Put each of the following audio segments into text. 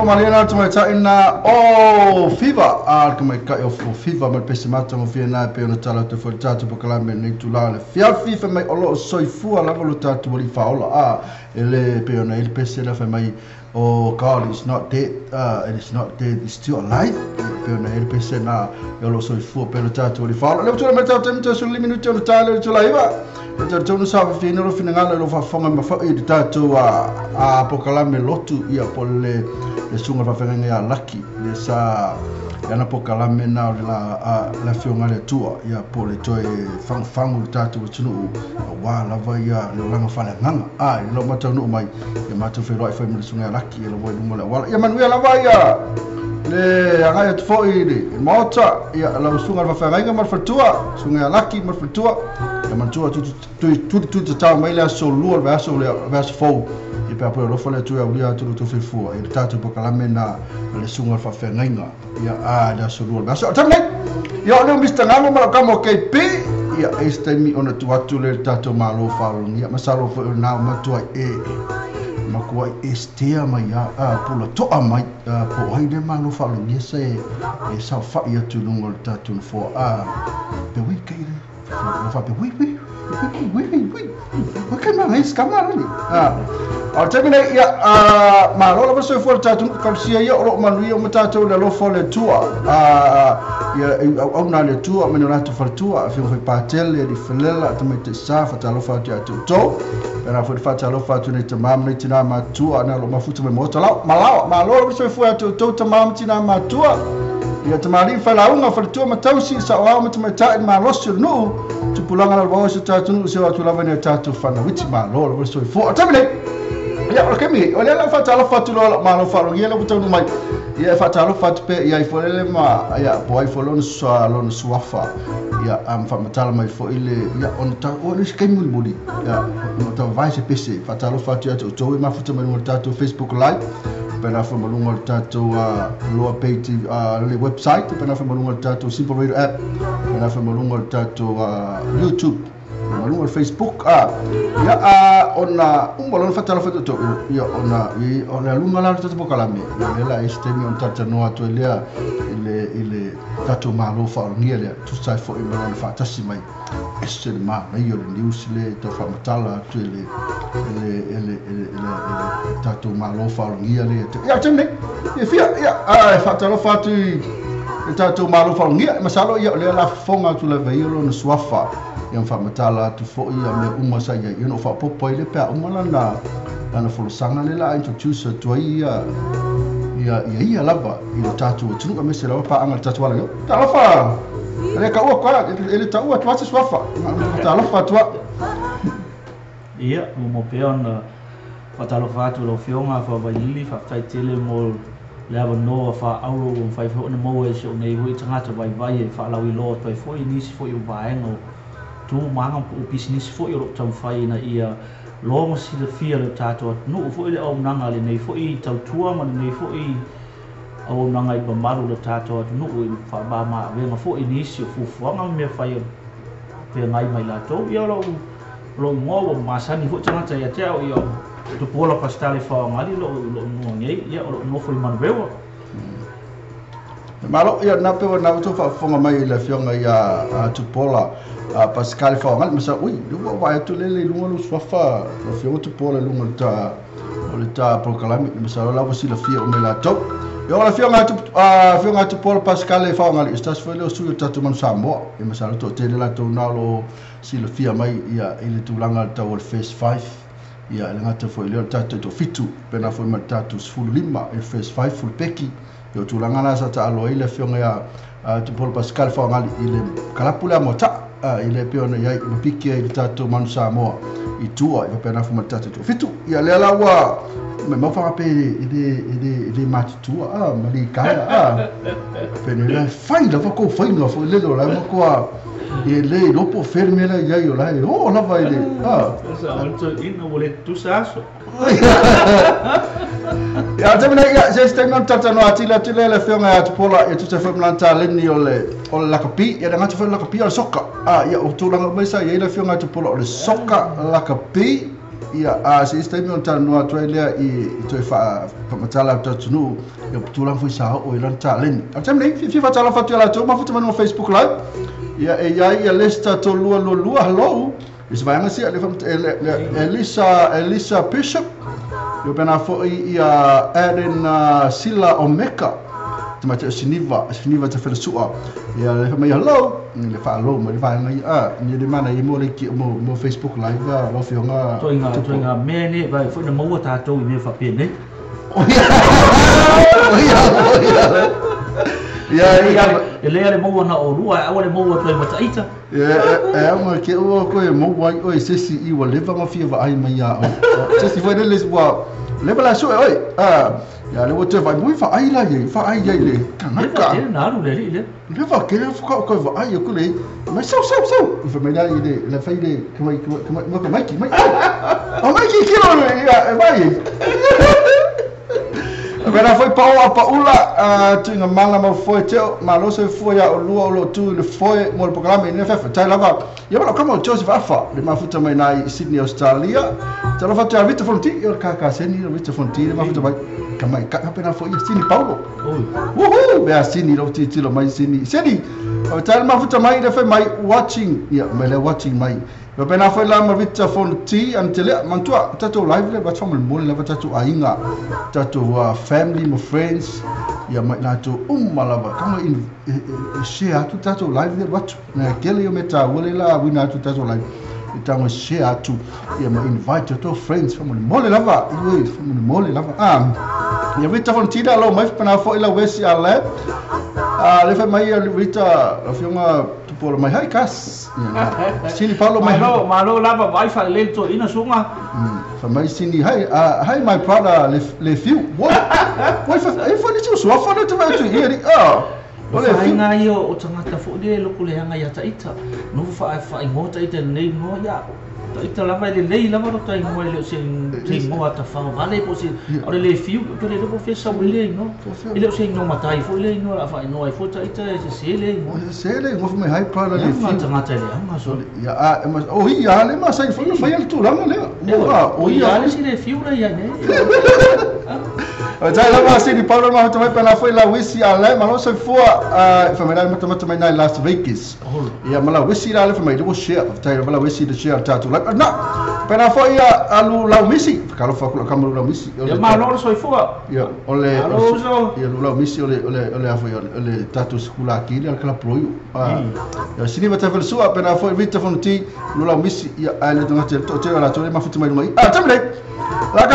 Malena to mai taina o Fiva a ka mai kai o Fiva ma pese mata mo fia pe ona tala te foi tatu po kalame nei tula le fiafi fa mai olo soifua lava lo tatu wali faola a ele pe ona ele pese la fa mai oh God is not dead, it is not dead, it's still alive pe ona ele pese na olo soifua pe lo tatu wali faola le tula mai tatu te so liminu te tala tula iwa e te tonu sa fa fina lo fina lo fa fonga ma fa i tatu a po kalame lotu ia po le le sunga fa fenga ia laki le sa ia po kalame na le la la fionga le tua ia po le toe fang fang tatu tunu wa lava ia le langa fa le nganga a lo mata no mai ia mata fe roi fa me sunga laki le wo lunga le wala ia manuia lava ia le anga ia fo i le mota ia la sunga fa fenga ma fa tua sunga laki ma fa tua ia mantua tu tu tu tu ta mai le so lu verso le verso fo e pe apo lo fa le tu ia ulia tu tu fua e tatu po kalame na le sunga fa fenga ia a da so lu verso tamne ia le Mr. Ngalo ma ka mo KP ia este mi ona tu atu le tatu malo fa ia masalo fo na matua e makua estea mai a pula toa mai po ai le malo fa ia se e sa fa ia tu lungo le tatu fo a pe wi kai le fa pe wi wi wi wi wi wi ka ma ngai ska ma ni a A o le taimi nei, ia, malo lava le soifua o le tatou nuu ekalesia ia o lo o manuia uma tatou i le alofa o le Atua. Ia, e auauna a le Atua ma ni o latou faletua, Afioga foi Patele, Alii Felela, Tamaitai Sa, faatalofa atu ia te outou. Pēlā foi le faatalofa atu nei tamā ma nei tinā matutua, na o lo o mafuta mai maota lao, malaoa. Malo lava le soifua ia te outou tamā ma tinā matutua. Ia tamalii failauga, faletua ma tausi, saoao ma tamaitai, le malosi o le nuu, tupulaga lalovaoa o si o tatou nuu, seu atu lava i nai o tatou fanauiti. Malo lava le soifua. O le taimi nei, ia, o le taimi, o lea la ua faatalofa atu loa lau malo faalogia lea ua taunuu mai. Ia, e faatalofa atu pea i ai foi lele ma, ia, po ai foi lona, lona suafa. Ia, a ma faamatala mai foi le, ia, ona ta, o le isi taimi mulimuli, ia, ona tauvae se pese. Faatalofa atu ia te outou e mafuta mai luga o le tatou Facebook Live, pēlā foi ma luga o le tatou Loa Pay TV, le website, pēlā foi ma luga o le tatou Simple Radio app, pēlā foi ma luga o le tatou YouTube, ma luga o le Facebook. Ia, ona uma loa ona faatalofa atu outou, ia, ona, ona luga la o le tatou polokalame, ia, lea la e se taimi ona talatalanoa atu ai lea i le, i le tatou Malo faaologia lea, tusa ai foi ma lona faatasi mai. Ese le manaia o le news lea e tau faamatala atu e le, e le, e le, e le, e le, e le tatou Malo faaologia lea. Ia, o le taimi nei, ia fia, ia, e faatalofa atu i le tatou Malo faaologia, masalo ia o lea la fofoga atu lava ia lona suafa, ia ma faamatala atu foi ia mea uma sa i ai, ia ona ou faaopoopo ai lea pe a uma lana, lana folasaga lea la a introduce atu ai ia, ia, ia ia lava i lo tatou atunuu aemaise lava paaga i le tatou ala. Talofa! E le taua atu lava, e le taua atu lava se suafa. Talofa atu lava. Ia, muamua pea ona faatalofa atu i lau Afioga Faavailili, faafetai tele mo le avanoa faaauro ua mafai foi ona maua e si ou nei foi tagata vaivai e faalauiloa atu ai foi i nisi foi o vaega o tu ma aga po o pisinisi foi o lo o taumafai ina ia loa ma silafia e le tatou atunuu foi le auaunaga a lenei foi tautua ma lenei foi auaunaga i le mamalu o le tatou atunuu i faamama-avega foi i nisi o fuafuaga ma mea fai o feagai ma i latou. Ia, o lou, o lou igoa ua masani foi tagata ia te au, ia, o Tupuola Pasitale Faoagali lou, lou igoa nei, ia, o lou nofo i Manurewa. Malo, ia, na pe ua na outou faafofoga mai i le afioga ia Tupuola Pasitale Faoagali, ma sa, ui, le ua vaai atu lele i luga lou suafa, le afioga Tupuola i luga o le ta, o le ta polokalame, masalo la ua silafia uma i latou. Ia, o le afioga atu, afioga atu Paul Pascal e Faogali, se tasi foi lea o sui o le tatou Manu Samoa. Ia, masalo toatele latou na o lo o silafia mai ia i le tulaga o le tau o le Phase 5. Ia, e le gata foi i lea o le tatou toafitu, pēlā foi ma le tatou 15 i le Phase 5 fulupeki. Ia, o tulaga la sa taalo ai le afioga ia Paul Pascal Faogali i le kalapu lea Moata'a, i le pei ona i ai ma piki ai i le tatou Manu Samoa i tua, i faapena foi ma le tatou toafitu. Ia, lea la ua maimau faagape e le, e le, e le matutua a ma likaea a penei la e fai lava kou faiga foi lele o la e matua e le iloa po o fea le mea la i ai o la e oo lava i le a. Sa o le toeaina ua le tutusa aso. Ia, taimi nei, ia, se isi taimi ona talatalanoa atili atu lea le afioga ia Tupuola, ia tusa ai foi ma lana taleni o le, o le lakapi. Ia, le gata foi o le lakapi, a o le soka. A, ia, o tulaga uma ia sa i ai le afioga ia Tupuola, o le soka lakapi. Ia, a, se isi taimi ona talanoa atu ai lea i, i toe faa, faamatala atu atunuu, ia, o tulaga foi sa oo i lana taleni. A o le taimi nei, fiafia faatalofa atu ia latou, mafuta mai luga o Facebook Live. Ia, e i ai ia Lester 3222, hello. I se vaega sia, Elisa, Elisa Bishop, ia pēnā foi ia Aaron Sila Omeka, tamaitai o Siniva, Siniva te felasua, ia le mai hello, le whaalo mai le vaega ia, a, ni le mana ia mo le ki, mo, mo Facebook Live, lau afioga. Toinga, toinga mea nei, vai foi na maua tātou i mea whaapenei. Ia, ia, ia. E lea le maua na o lua, aua le maua atu ai ma taita. Ia, e au ke ua koe maua ai oe se isi i ua leva ona fia vaai mai iā oe. Se isi foi lele ua leva la sue oe. Ia le ua toe vaai mai vaai la iai, vaai iai le kanaka. Leva tele na alu le alii lea. Leva tele fuka o koe vaai aku le. Mai sau sau sau. I fai mai la i le la fai le kamai kamai kamai mai mai. O mai ki kilo ia e vai. Pēlā foi pao a paula, tuiga mala mau foe teo, malo soifua iā olua o lo o tu i le foe mo le polokalame i lenei afiafi. Tai lava, ia ma lau kama o Joseph Afa, le mafuta mai nā i Sydney, Australia. Talofa atu ia Rita Fonti, ia o le kakaseni o Rita Fonti le mafuta mai. Ka mai ka pēnā foi ia Sini Paulo. Woohoo! Mea Sini, lau tilotilo mai Sini. Sini! O tale mafuta mai le fai mai watching ia mai le watching mai. Ia pena foi la ma Victor phone T an tele mantua tatou live le va mo mo le va tatou aiga tatou family mo friends ia mai latou uma lava kama in share atu tatou live le watu na kele yo meta wale la wina atu tatou live i tango share atu ia ma invite to friends fa mo mo le lava i fa mo le lava ia Victor phone T da lo mai pena foi la wesi ale le fai mai Rita la fionga tupola mai hai kas sini Paulo mai malo malo lava vai fa le to ina sunga fa mai sini hai hai my brother le few what what fa e fa ni tu so fa tu mai tu ia o le fainga ia o tangata fo le loko le hanga ia taita no fa fa ingo taita nei no ia taita lava le lei lava ro tai mo le se te mo ata fa vale po se o le fiu to le po fe sa le no ile se no matai fo le no la fa no ai fo taita se se le no se le mo mai hai para le fiu tangata le anga so ia a o ia le ma sai fo fa ia tu langa le o ia le se le fiu le ia ne o tai lava se ni Paulo ma mai pela foi la wisi a le ma lo se fua fa mai mata mai nai Las Vegas ia ma la wisi la le fa mai do share tai la wisi de share tatu la na pela foi alu la misi ka lo fa ku ka la misi ia ma lo so fua ia ole ia lu la misi ole ole ole afo ia ole tatu skula ki le kala proio ia sini ma ta sua pela foi Vita Fonti lu la misi ia ale to ngate to te la to le ma futu mai mai tamle la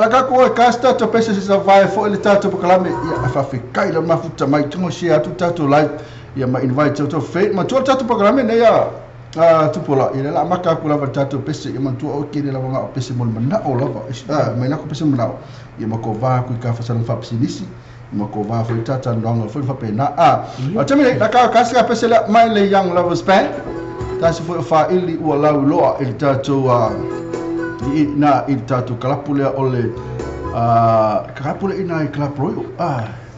kako casta to pese se vai fo le tato kalame ia fa fi kai la mafuta mai tungo share atu tato live ia ma invite to fe ma to tato programe ne ia tupola ia la maka ku la tato pese ia ma tu o ke le la nga pese mo mana o lava mai na ko pese mo na ia ma ko va ku ka fa sa fa psinisi ma ko va fo tata ndongo fo fa pe na a teme la ka ka se pese la mai le Young Lovers Band ta se fo fa ili ua lau loa il tato i na i tatou kalapu lea o le kalapu lea ina i kalapu roio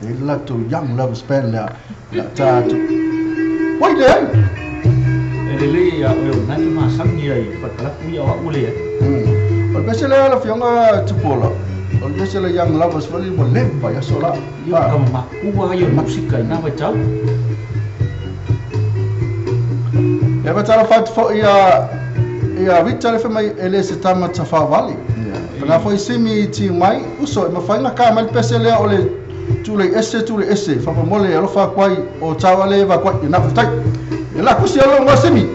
e latou Young Lovers Band lea la tatou oi le ai e lelei ia oe o nai masangi ai fakalapu ia o au lea o le pese lea la fioga tupola o le pese le Young Lovers fali ua leva ia so la ia ka makua ia musika i nā waitau ia matala fatu fo ia ia Victor le mai ele se tama tafavali. Pena foi simi ti mai uso e mafaina ka mai pese lea o le tule ese fa mole alofa kwai o tawale va kwai na futai. La kusi alo ngo simi.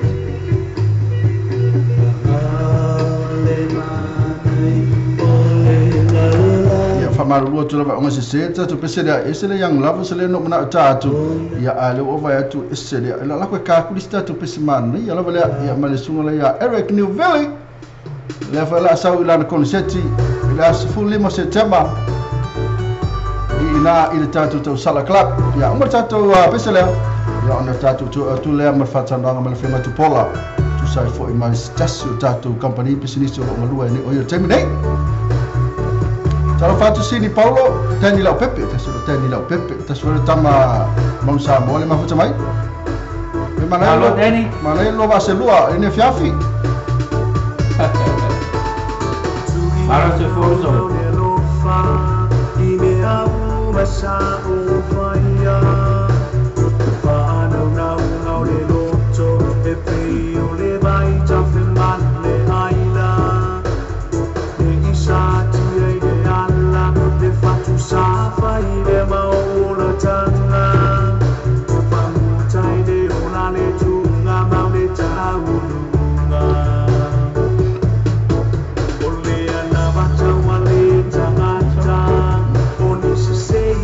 Ia fa malu tu lava ngo se se tu pese lea ese le Young Lovers le no mna ta tu ia ale o vai tu ese le la ko ka kulista tu pese man ia lava le ia male sunga le ia Eric Newville le fa la sau ila konseti ila 15 September ina ile tatu tau Sala Club ia uma tatu pese le ia ona tatu tu le ma fatanga ma le fema tu pola tu sai fo i mai stasio tatu company business o malua ni o ia terminate Talo fatu sini Paulo tani lau pepe tasoro tani lau pepe tasoro tama mamsa mole mafuta mai me manalo Danny manalo va selua ene fiafi Maro se forzo Say,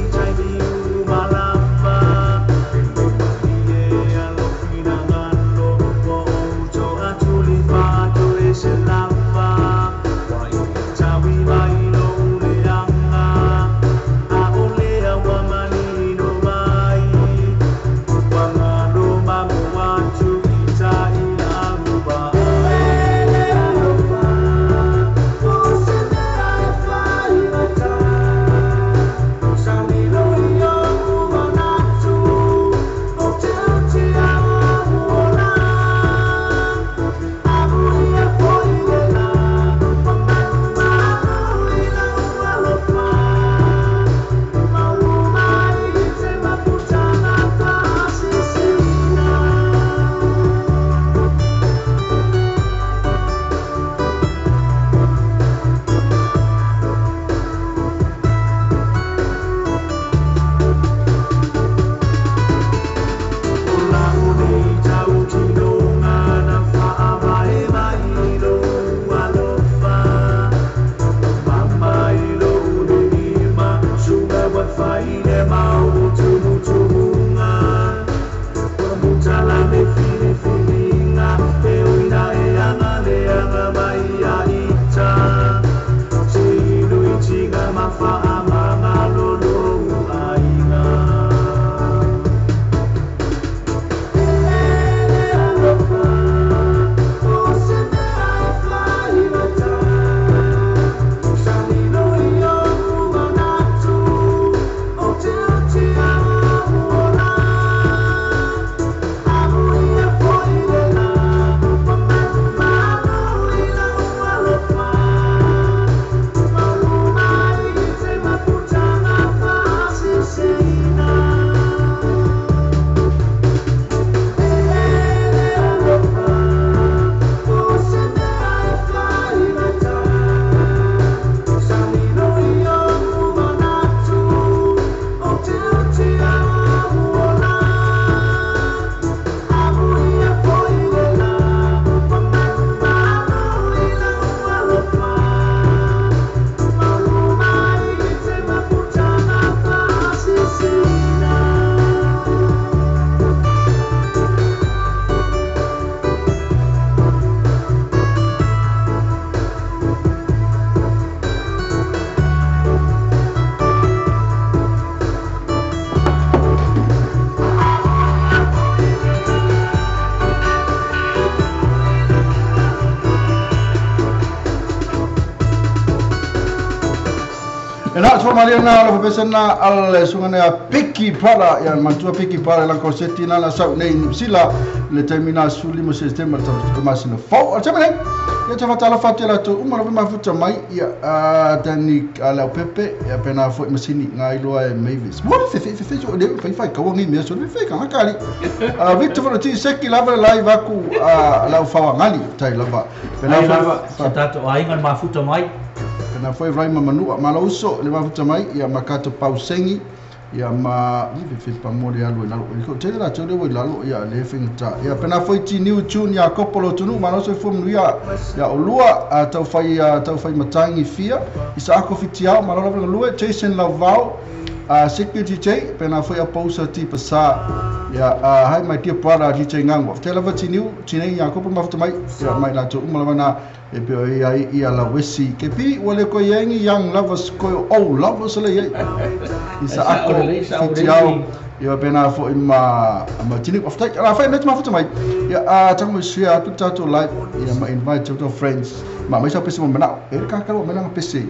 E na tso malia na lo pese na al sunga na Piki Brother ia mantua Piki Brother la konseti na la sau nei New Zealand le taimi suli mo sistema ta masina fo. O teme ia te fatala fatela tu uma lo mafuta mai ia Dani ala Pepe ia pena foi masini ngai loa e Mavis. Mo fe fe fe fe o le fai fai ka ngi me so le fe ka kali. Victor for ti seki lava live aku la fa ngali tai lava. Pena foi tato ai ngan mafuta mai. Pena foi Raima manua malauso le mafuta mai ia makato pausengi ia ma i fe pa mo le alu lalo ko te la tole wo lalo ia le fingta ia pena foi ti new tune ia kopolo tunu malo so fu ia ia olua a tau fai matangi fia isa ako fitiao malo lava lue Jason Lavau a security DJ pena foi a pausa ti pasa ia hi my dear brother DJ Ngango te lava ti new ti nei ia kopo mafuta mai ia mai la tu uma na e pe ia ia la wesi ke pi wale ko yangi young lovers ko oh lovers le ia isa ako fitiao ia pena foi ma tini of take la fa net mafuta mai ia a tango share tu tato live ia ma invite to friends ma mai sa pese mo mana e ka ka mo mana pese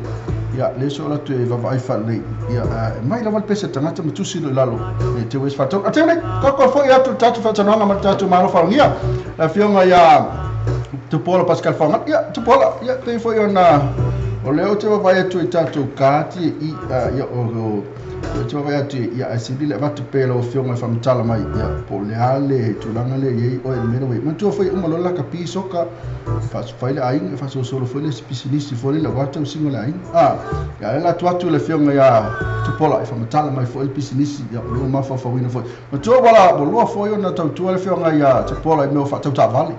ia le so la tu e va vai fa le ia mai la val pese tangata matusi lo lalo e te wes fa to atene ko ko foi ia tu tato fa tanoanga ma tato malo fa ngia la fionga ia tu pola Pascal Fanga ia tu pola ia te foi ona o leo te vai tu tato kati i ia o te vai atu ia asili le vatu pelo fionga fa mtala mai ia po le ale tulanga le ye o le melo ma tu foi uma lola ka pisoka fa fa le ai fa so solo foi le pisinisi foi le watu singo le ai ah ia la tu atu le fionga ia tu pola fa mtala mai foi le pisinisi ia lo ma fa fa wina foi ma tu wala bo lo foi ona tau tu le fionga ia tu pola i me fa tau ta vale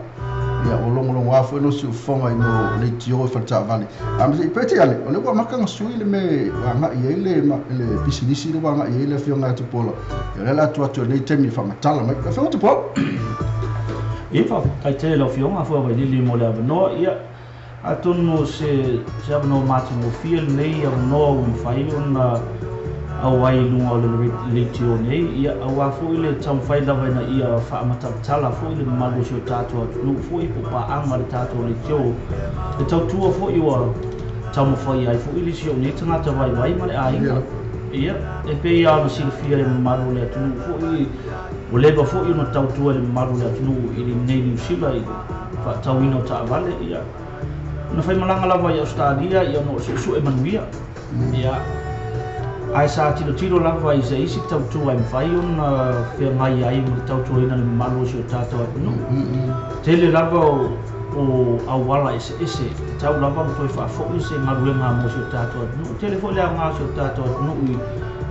ia o longo longo afo no si fonga i mo le tio fa ta vale a me pete ale o le wa makanga sui le me nga i le le pisinisi le wa nga i le fionga tu pola ia la tu atu le temi fa matala mai fa tu pola e fa tai te lo fionga fo vai lili mo le avno ia atonu se se avno matu mo fia nei avno um fai ona au ai lunga o le leitio nei ia au a foi le taumafai lava ina ia faamatalatala foi le mamalu o si o tatou atunuu foi po o paaga le tatou leitio le tautua foi ua taumafai ai foi le si ou nei tagata vaivai ma le aiga ia e pei a ona silafia le mamalu o le atunuu foi ua leva foi ona tautua le mamalu o le atunuu i lenei Niu Sila i faatauina o taavale ia na faimalaga lava i Australia ia ona o suesue manuia ia ai sa tilo tilo lava i se isi tautua e mafai ona feagai ai ma le tautuaina le mamalu o si o tatou atunuu tele lava o auala eseese tau lava ona toe faafoʻi se galuega mo si o tatou atunuu tele foi le aoga o si o tatou atunuu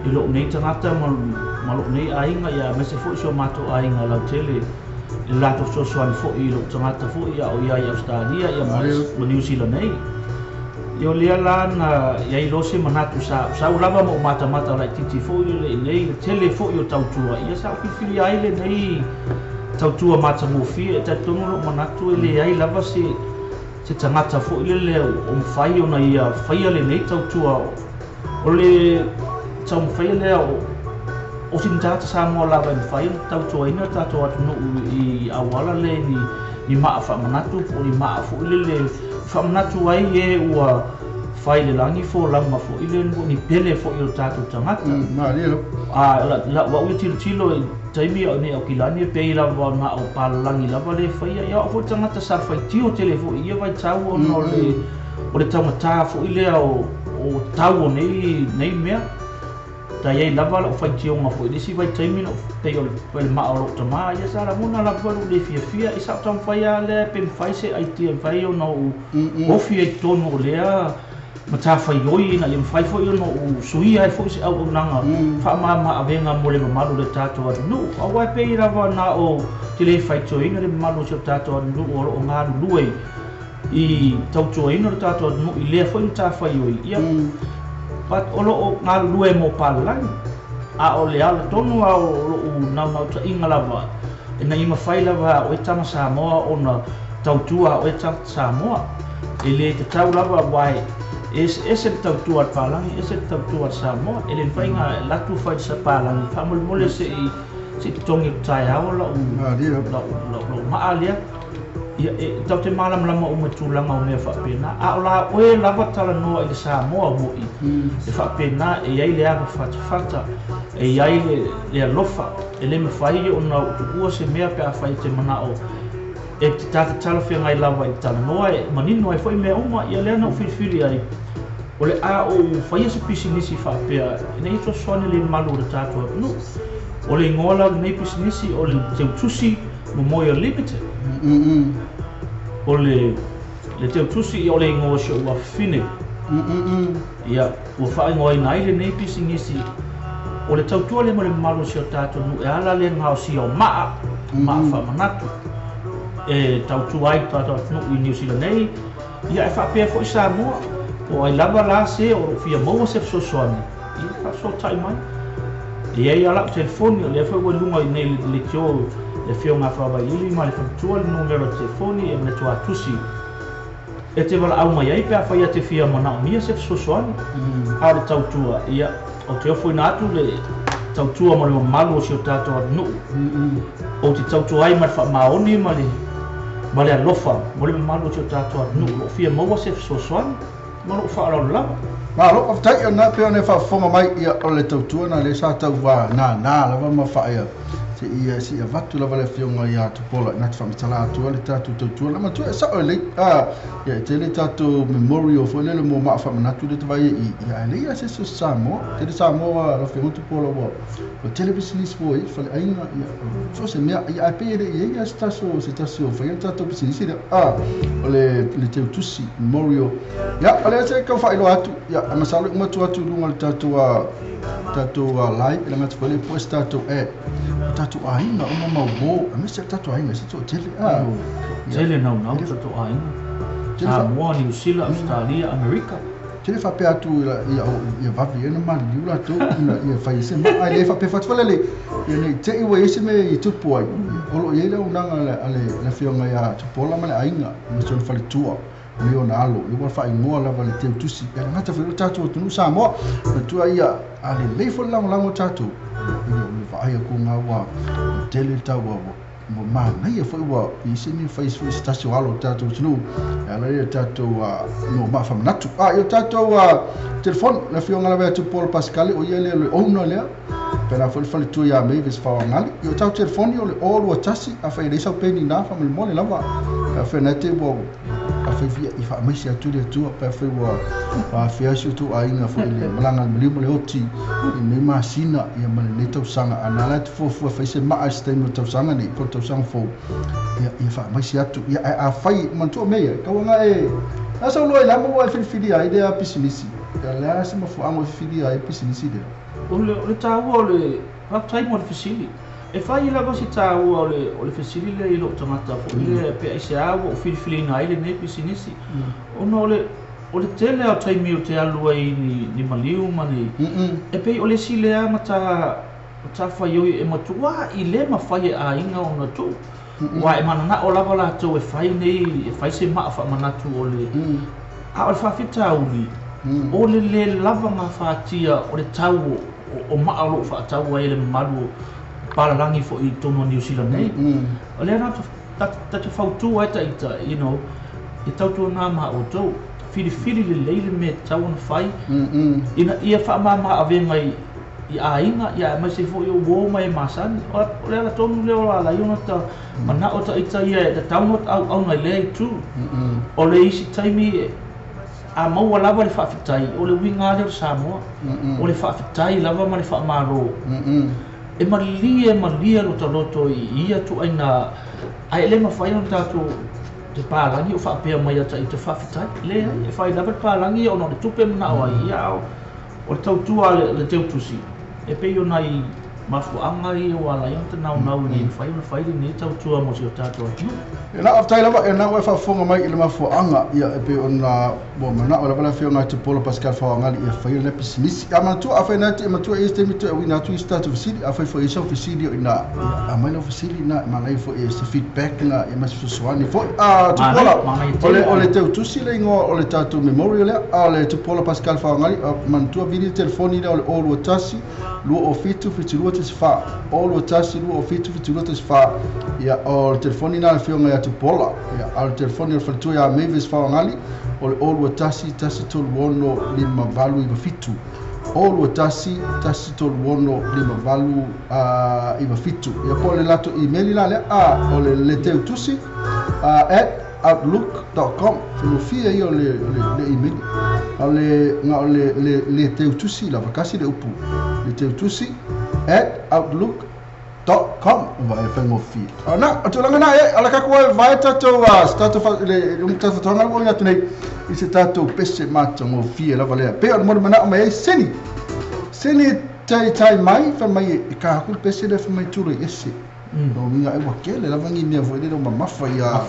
i lou nei tagata ma lou nei aiga ia aemaise foi si o matou aiga lautele i le latou fesoasoani foi i lou tagata foi ia o ia i Australia ia ma Niu Sila nei ia o lea la na iai lo se manatu sa sau lava ma o matamata laititi foi le nei tele foi o tautua ia sa o filifili ai le nei tautua matagofie e talitonu lou manatu e leai lava se se tagata foi lele o mafai ona ia faia lenei tautua o le taumafaia lea o sini tagata Samoa lava e mafai ona tautuaina tatou atunuu i auala le ni maa faamanatu po o ni maa foi lele faamanatu ai e ua fai le lagi folauga foi le ni pele foi o tatou tagata a la ua ui tilotilo i taimi o nei aukilani e pei lava na o palalagi lava le faia ia o foi tagata sa faitio tele foi ia vaitau ona o le taugatā foi lea o tau o nei nei mea tai ai lava la'u faitioga foi le isi vaitaimi la'u pei o le maa o lo'u tamā ia sa lagona lava lou le fiafia i sa o taumafai a lea pe mafai se aitia mafai ona ou ofi ai totonu o lea matafaioi ina ia mafai foi ona ou suia ai foi se auaunaga faamamaavega mo le mamalu le tatou atunuu auae pei lava na o te lē faitioina le mamalu o si o tatou atunuu o loo galulue i tautuaina le tatou atunuu i lea foi matafaioi ia but o loo galulue mo palalagi a o le ala tonu a o lou naunautaiga lava ina ia mafai lava oe tama Samoa ona tautua oe tagata Samoa e lē tatau lava uae eseese le tautua a le palagi ese le tautua a le Samoa e lē mafai ga latu fai le palagi faamolemole seʻi totogi le taeao la'u la'u maa lea. Ia, e tatou te malamalama uma i tulaga o mea faapena, a o la oe lava talanoa i le Samoa mo'i, e faapena, e i ai le ava fatafata, e i ai le alofa, e le mafai ona ou tuua se mea pe afai e te mana'o e te ta te talafeagai lava i le talanoa e manino ai foi mea uma. Ia lea na ou filifili ai, o le a ou faia se pisinisi faapea ina ia fesoasoani le mamalu o le tatou atunuu. O le igoa la o lenei pisinisi o le Teutusi Memorial Limited. O le Teutusi, ia o le igoa o si ou afafine. Ia, ua faaigoaina ai lenei pisinisi o le tautua lea mo le mamalu o si o tatou atunuu e ala le gaosia o maa, maa faamanatu e tautua ai le tatou atunuu i Niu Sila nei, ia e faapea foi Samoa. Po o ai lava la se o loo fia maua se fesoasoani, ia faafesootai mai. E i ai lava lau telefoni, o lea foi ua i luga i nei leitio le afioga a Faavailili ma le faletua le numera o le telefoni e manatu e te valaau mai ai pe afai e te fia manaomia se fesoasoani. A o le tautua, ia, ou te ofoina atu le tautua mo le mamalu o si o tatou atunuu. Ou te tautua ai ma le faamaoni ma le alofa mo le mamalu o si o tatou atunuu o lo o fia maua se fesoasoani ma lou faaaloalo lava. Malo, faafetai. Ona pei ona e faafofoga mai, ia, o le tautua na lea sa tau nānā lava ma faaia seia seia avatu lava le afioga ia Tupuola ina te faamatala atu ai le tatou tautua na matua e sao e lei ia e tele tatou memorial foi lele mo maa faamanatu le tavaia i ia ae lei a se isi o Samoa tele Samoa lau afioga Tupuola ua tele pisinisi foi faleaiga ia so o se mea ia ae pei e le i ai se tasi o faia le tatou pisinisi lea o le Teutusi Memorial. Ia o lea se tau faailoa atu, ia masalo i uma atu i luga o le tatou live e laga atu foi le po se tatou ad o tatou aiga uma ma uo aemaise o tatou aiga se toatele. Tele naunau tatou aiga. Samoa, Niu Sila, Australia, Amerika. Tele faapea atu ia ia vave ia na maliliu latou ina ia fai se ma ai le faapea fatu le ia nei te i ua i se mea i tupu ai o lo o i ai le auaunaga a le afioga ia Tupuola ma le aiga ma si ona faletua me ona alo ia ua faaigoa lava le Teutusi ia gata foi o tatou atunuu Samoa matua ia a lelei foi le lagolago o tatou ia o le vaai atu ngā ua tele le tau ua manaia foi ua i se mea fai foi se tasi o alo o tatou atunuu e ala i le tatou no maafamanatu i o tatou telefoni le afioga lava ia Tupuola Pascale o ia lea le owner lea pena foi le faletua ia Mavis Faoagali. I o tatou telefoni o le 021 afai e leai sau peni na faamolemole lava afai na te ua afai fia i faamaise atu le Atua pe afai ua afea si o outou aiga foi le malaga le maliu ma le oti i lenei masina ia ma lenei tausaga a na la te fuafua fai se maa i se taimi o tausaga nei po o le tausaga fou ia ia faamaise atu ia ae afai manatua mea ia tauaga e a sau loa i lama ua e filifilia ai lea pisinisi ia le a se mafuaaga e filifilia ai pisinisi lea. O le taua o le faafetai mo le fesili. E fai lava se taua o le fesili lea i lou tagata foi lea pe aiseā ua ou filifiliina ai lenei pisinisi. Ona o le tele o taimi o te alu ai ni maliu ma ni e pei o le isi lea matafaioi e matuā i le mafai e aiga ona tuu. Ua e mananao lava latou e fai nei e fai se maa faamanatu o le a o le faafitauli o le lē lava gafatia o le tau o maa o loo faatau ai le mamalu o palalagi foi i totonu o Niu Sila nei. O lea na ta te fautua ai taita e tautuana ma outou filifili lelei le mea e tatau ona fai ina ia faamama avega i aiga ia aemaise foi o uō ma e masani. O le ala tonu lea o ala ai ona ta manao taita ia e tatau ona auauna i lea itu. O le isi taimi a maua lava le faafetai o le uiga lea o le Samoa o le faafetai lava ma le faamalo e malie malie lo taloto i ia tuaina ae le mafai ona tatou te palagi o faapea mai ia taita faafetai leai e fai lava le palagi ona o le tupe manao ai ia o le tautua le Teutusi e pei o nai mafuaaga ia ua ala ai ona tanaunau ina ia mafai ona fai lenei tautua mo si o tatou atunuu. E na faafetai lava e na ua e faafofoga mai i le mafuaaga ia e pei ona ua manao lava le afioga ia Tupuola Pascal Faoagali ia faia lea pisinisi. A manatua afai na te matua i se taimi toe auina atu i se tatou fesili afai foi i sau fesili o ina aumai lau fesili na manaia foi e se feedback na ia ma se fesoasoani foi. Tupuola o le Teutusi le igoa o le tatou memorial lea a o le Tupuola Pascal Faoagali manatua vili le telefoni lea o le 021 207 72. 2 14 0 2 1 2 7 7 2 1 4. Ia, o le telefoni na le afioga ia Tupola. Ia, a o le telefoni o le faletua ia Mavis Faoagali o le 0 2 1 1 3 6 5 8 9 7 0 2 1 1 3 6 5 8 9 7. Ia, po o le latou email la lea a o le leteutusi @outlook.com. Faigofie ia o le email o le na o le leteutusi lava kasi le upu leteutusi@outlook.com va e faigofie ona o tulaga na e ala kaku ai vai tatou a tatou fa le um tatou fatoga ua ina nei i se tatou pese matagofie lava lea pe o le mo manao mai ai sini sini tai tai mai fa mai e ka ku le pese le fa mai tulo i ese o minga e ua kele lava ngi mea foi le mamafa ia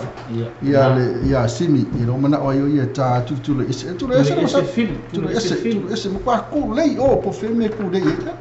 ia le ia simi i lo mana o ia ta tu tulo ese tulo ese ese fili tulo ese tulo ese mo kwa ku lei o po fe me ku lei e.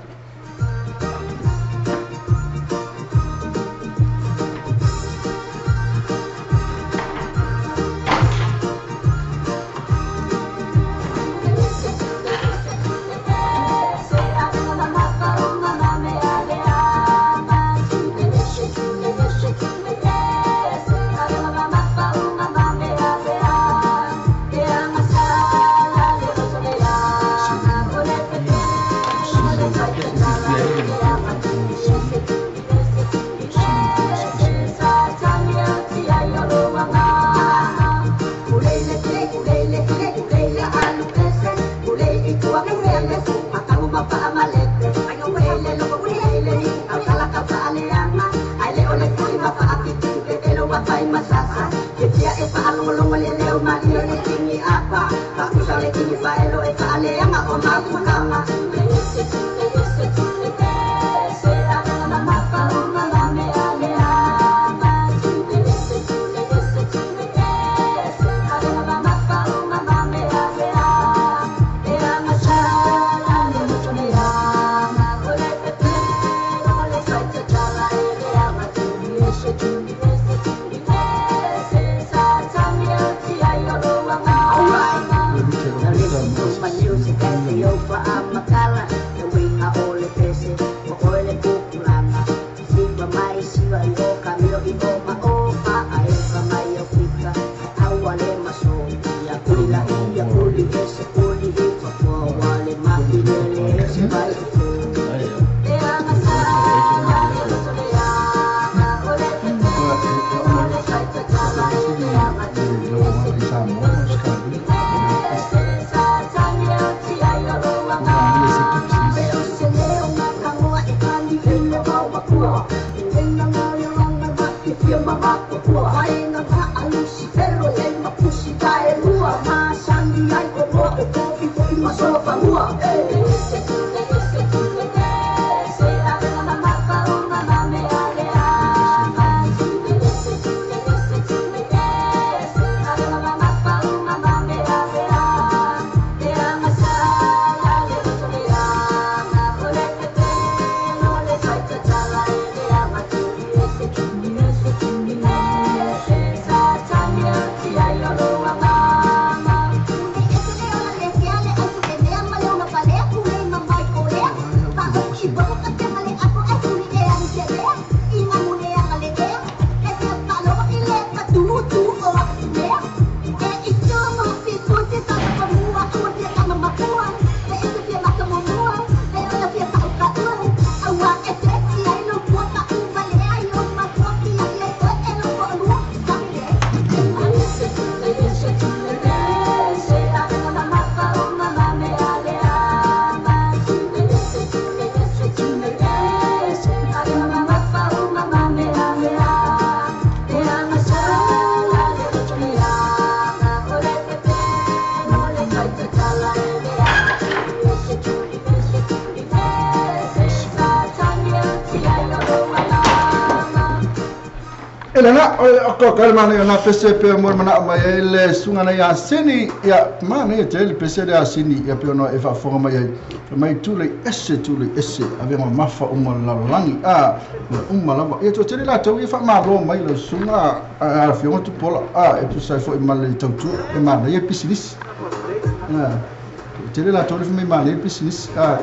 Elena, o ko ka mana na pese pe mo mana mai le sunga na ia sini ia mana e te le pese le asini ia pe no e fa fonga mai ai mai tu le ese ave ma mafa uma la langi a uma lava ia to te la tau ia fa ma lo mai le sunga a fionga tu pola a e tu sai fo ma le tau tu e mana ia business a te la tau le mai mana business a.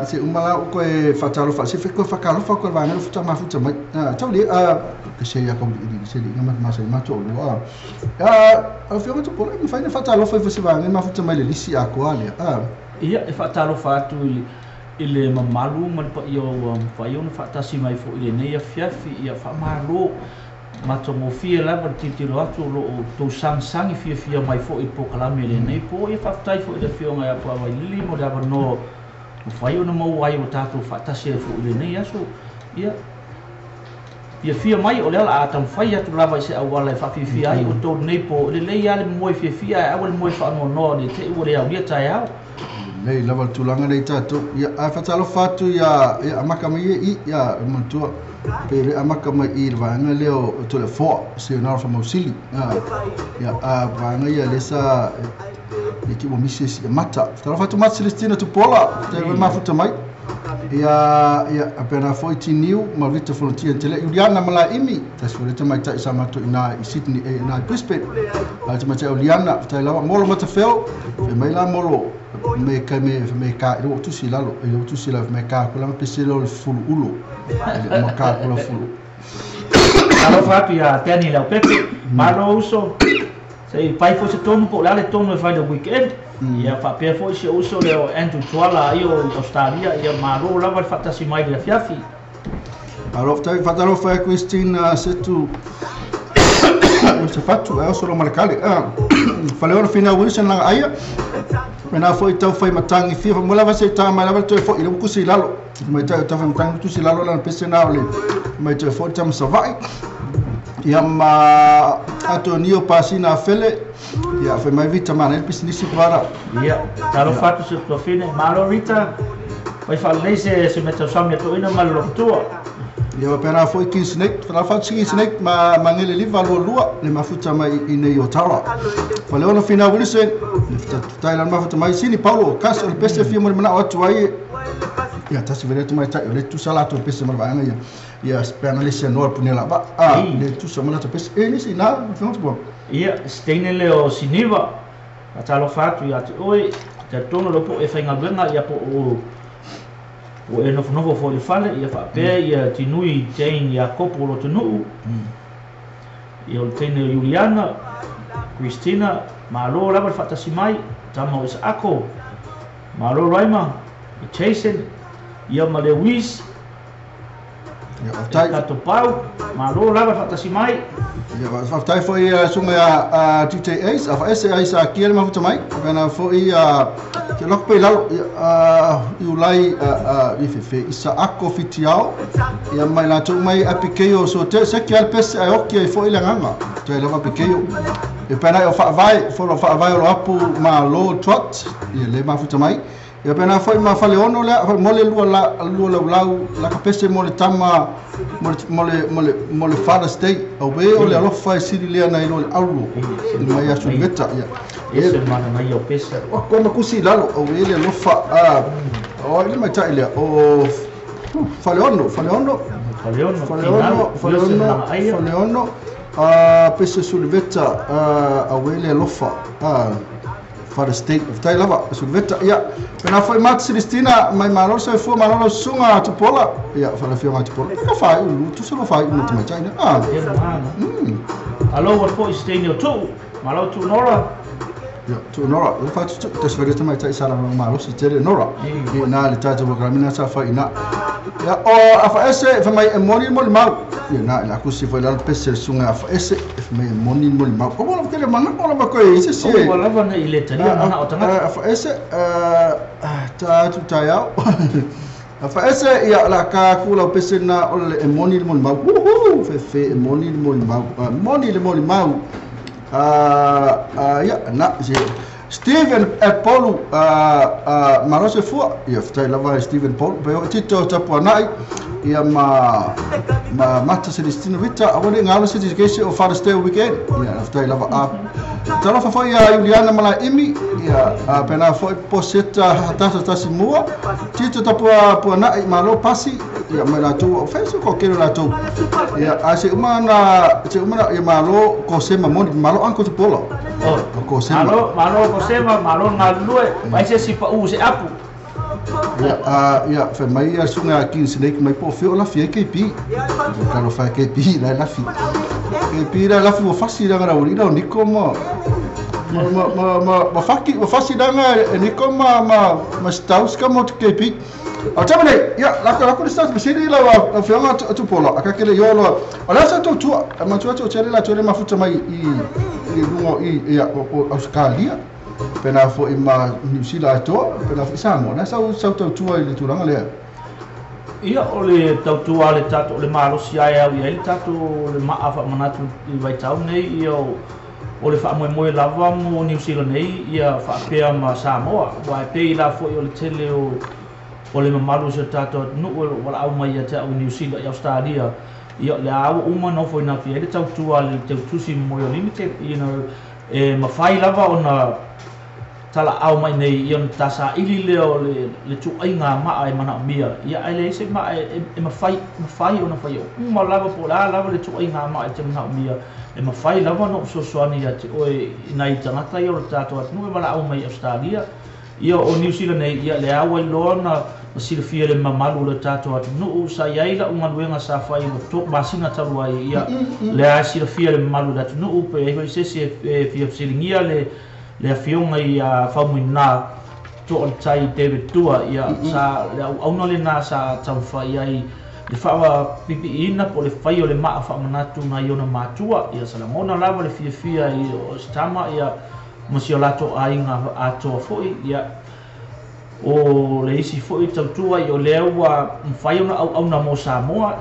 Se uma la o koe whaatalofa se fe koe whakalofa koe wāngelo futa mafuta mai. Tau le ke se ia kauli ili se li ngama masa ma to lua. A fioga Tupuola e mawhai na whaatalofa i fose wāngelo mafuta mai le lisi a koa lea. Ia e whaatalofa atu i le mamalu ma le paia ua mawhai ona whaatasi mai fo i le nei afiafi ia whaamalo matagofie lava le tilotilo atu o loo tou sagisagi fiafia mai foʻi i le polokalame lenei po ia faafetai foʻi i le afioga ia Paavailili mo le avanoa mafai ona maua ai ua tatou faatasi ai foʻi i lenei aso ia fiafia mai o lea o le a taumafai atu lava i se auala e faafiafia ai outou lenei po e lelei lava le moe fiafia ae aua le moe faanoanoa ne i te i ua le aulia taeao. Lelei lava le tulaga lea i tatou. Ia, ae faatalofa atu ia, ia amaka mai ia i, ia, e manatua, pe le amaka mai i le vaega lea o Toleafoa, Seonara Famausili. Ia, a vaega ia lea sa, ia ki ua misi e si mata. Faatalofa atu Mata Celestina Tupuola, te mm. mafuta mai. Ia, ia, a pena foi Tiniu, ma Vita Volunteer Tele, Juliana Malaimi, tasi foi le tamaitai sa matou ina i Sydney, e ina i Brisbane. A te matai o Liana, fatai lava, Molo Matafeo, fe mai la Molo, me ka me me ka i tusi lalo, i lo tusi lalo me ka kula pese lo le fulu ulo. Le ma ka kula fulu. Alofa atu ia Danny Leaupepe, malo uso, se i pai foi se tonu po o le a le tonu e fai le weekend. Ia faapea foi si ou uso lea o Andrew Tuala ia o Australia, ia malo lava le faatasi mai i le afiafi. Alo fatai faatalofa e Christine Setu Iosefatu e oso lo malekale. Faleolo Fina Wilson langa aia. Mena foi tau fai matangi fia mo lava se ta mai lava toe foi le kusi lalo. Mai tau tau fai matangi tusi lalo la pese na ole. Mai toe foi tam savai. Ia ma Antonio Pasina Fele. Ia fai mai Vita mana le pisinisi para. Ia, talofa atu se tuafine, malo Rita. Fai faalelei se se mea tausami a toeaina ma le lototua. Ia faapena foi King Snake, talofa atu King Snake ma Mangele Liva lua lua le mafuta mai i nei o Tara. Faleono Fina Wilson, le fatai la mafuta mai Sini Paulo, kasi o le pese fia mo le manao atu ai. Ia tasi vele atu mai tai o le tusa la atu pese ma le vaega ia. Ia peana le sia noa pune la va. A le tusa ma la pese e nisi na fengo tu. Ia, Steine le o Siniva, faatalofa atu ia te oe, talitonu lea po o e faigaluega ia po o ua e nofonofo foi i le fale, ia faapea ia Tinui Jane Iakopo o Lotonuu, ia o le teine o Iuliana, Christina, malo lava le faatasi mai, tama o Isaako, malo Raima, Jason, ia ma Lewis, Ia, faafetai. E tatou pau, malo lava le faatasi mai. Ia, faafetai foi a susuga ia DJ Ace, afaese ai sa kia le mafuta mai. Faapena foi ke loko pe i lalo i ulai i fefe Isaako Fitiao. Ia mai latou mai Apikeio so te seki ai le pese ae oki ai foi le agaga. Faafetai lava Apikeio. E pena o faavae, folo faavae o lo apu malo Trot, ia le mafuta mai. Ia pena foi ma Faleono lea, mo le lua la, lua laulau la ka pese mo le tama mo le mo le mo le mo le Father's Day. Auē o le alofa e sili lea nai lo le auro i mai aso veta ia. Ese mana mai o pese. O ko ma kusi lalo auē le alofa a o le mai tai lea o Faleono, Faleono, Faleono, Faleono, Faleono, Faleono, a pese suliveta a auē le alofa a Father's Day. Faafetai lava Suliveta. Ia, pena foi Mat Celestina mai malo le soifua malo lau susuga Tupuola. Ia, fa le afioga a Tupuola. Pe ka faaiu lu, tusa lo faaiu mo tamaitai ne. Ah. Tele mana. Alo ua foi se teine o Tuu. Malo Tuu Nora. Ia, Tuu Nora. Le fa tu tasi fa le tamaitai sa la malosi tele Nora. Ia na le tatou programme na sa fai ina. Ia, o afaese fa mai e moni mo le mau. Ia na le akusi foi lalo pese le susuga afaese e fa mai e moni mo le mau. O wala tele mana o lava koe se se. Aua lava nei le talia mana o tagata. Afaese ta atu taeao. Afaese ia la ka ku lau pese na o le e moni le molimau. Uhu, fefe e moni le molimau. Moni le molimau. Ia na se Steven e Paulu malo se fua ia faafetai lava e Steven Paulu pe o Tito Tapuanai ia ma ma Mata Celestino Vita aua ne galo se tisi o Father's Day weekend ia faafetai lava a talofa foi ia Juliana Malaimi ia a pena foi Poseta Hatasa tasi mua Tito Tapua Puanai malo pasi ia mai latou o fai se ko kele latou ia a se uma na se uma na ia malo ko se moni malo anko Tupuola. Oh. O ko se Malo, malo ko sema, malo galulue, vai se si pa'u se apu. Ia, a, ia, fai mai ia suga a King Snake mai po o fea o lafi ai KB. Talofa e KB la e lafi. KB la e lafi ua fasi leaga le aualii lea o Niko ma ma ma ma ma ma faki ua fasi leaga e Niko ma ma ma Staus ka mo KB. A o taimi nei, ia, lako lako le Staus fesili lau afioga a Tupuola, a ka ke le ioa loa. O le a sa tou tua, e manatua atu o tele latou le mafuta mai i i luga o i ia o Ausetalia. Pena foi ma Niu Sila atoa, pena foi Samoa, na sau sau tautua i le tulaga lea. Ia, o le tautua a le tatou, o le malosi lava e au i ai le tatou le maa faamanatu i vaitau nei, ia o le faamoemoe lava mo Niu Sila nei, ia faapea ma Samoa. Aua e pei la foi o le tele o o le mamalu o si o tatou atunuu o lo o valaau mai ia te au i Niu Sila, i Ausetalia, ia o le a ua uma nofoina atu i ai le tautua a le Teutusi Memorial Limited, you know, E mafai lava ona talaau mai nei ia ona tasaili lea o le tuaiga maa e manaomia ia, ae leai se maa e mafai mafai ona faia uma lava po o le a lava le tuaiga maa e te manaomia. E mafai lava ona ou fesoasoani ia te oe i nai tagata ia o le tatou atunuu e valaau mai i Ausetalia ia o Niu Sila nei. Ia lea ua iloa ona silafia e le mamalu o le tatou atunuu sa i ai la'u galuega sa fai ua 3 masina talu ai. Ia lea e silafia e le mamalu o le atunuu pe ai foi se isi e fia fesiligia le le afioga ia Faumuina Toaletai David Tua. Ia sa le auauna lena sa taumafai ai le faapipiiina po o le fai o le maa faamanatu nai ona matua. Ia sa lagona lava le fiafia i o se tama ia ma si o latou aiga atoa foi. Ia o le isi foi tautua i o lea ua mafai ona auauna mo Samoa.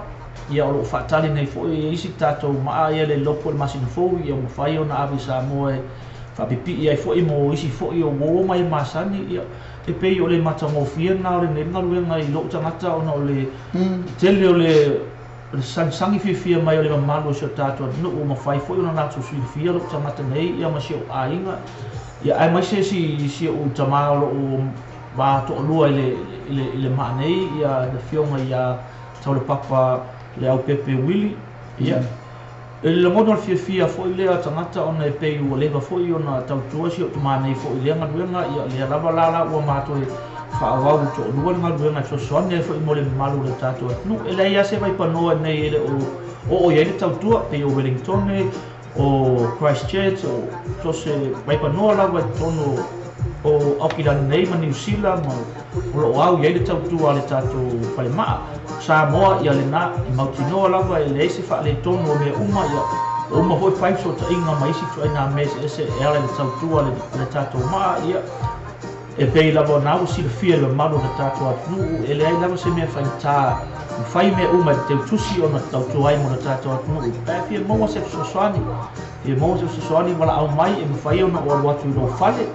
Ia o loo faatali nei foi isi tatou maa ia le iloa po o le masina fou ia mafai ona ave i Samoa e faapipii ai foi mo isi foi o uo ma e masani. Ia e pei o le matagofie lena o lenei galuega i lou tagata ona o le tele o le sagisagi fiafia mai o le mamalu o si o tatou atunuu ua mafai foi ona latou silafia lou tagata nei ia ma si ou aiga. Ia aemaise si si ou tamā o loo va toalua i le i le i le maa nei, ia le afioga ia Taulepapa le Aupepe Wili. Ia e le lagona o le fiafia foi lea tagata ona e pei ua leva foi ona tautua si ou tamā nei foi i lea galuega. Ia lea lava la la ua matou faaauau toalua le galuega e fesoasoani ai foi mo le mamalu o le tatou atunuu. E leai lava se vaipanoa nei e le o oo i ai le tautua, pei o Wellingtone, o Christchurch, o so o se vaipanoa lava i totonu o Aukilani nei ma Niu Sila ma o loo au i ai le tautua a le tatou falemaa. Samoa, ia lena e mautinoa lava e leai se faaletonu o mea uma. Ia ua uma foi fai fesootaiga ma isi ituaiga mea eseese e ala i le tautua a le tatou maa. Ia e pei lava ona ua silafia e le mamalu o le tatou atunuu, e leai lava se mea faigata, mafai mea uma e le teutusi ona tautua ai mo le tatou atunuu. Pe a fia maua se fesoasoani, fia maua se fesoasoani, valaau mai, e mafai ona ou alu atu i lou fale,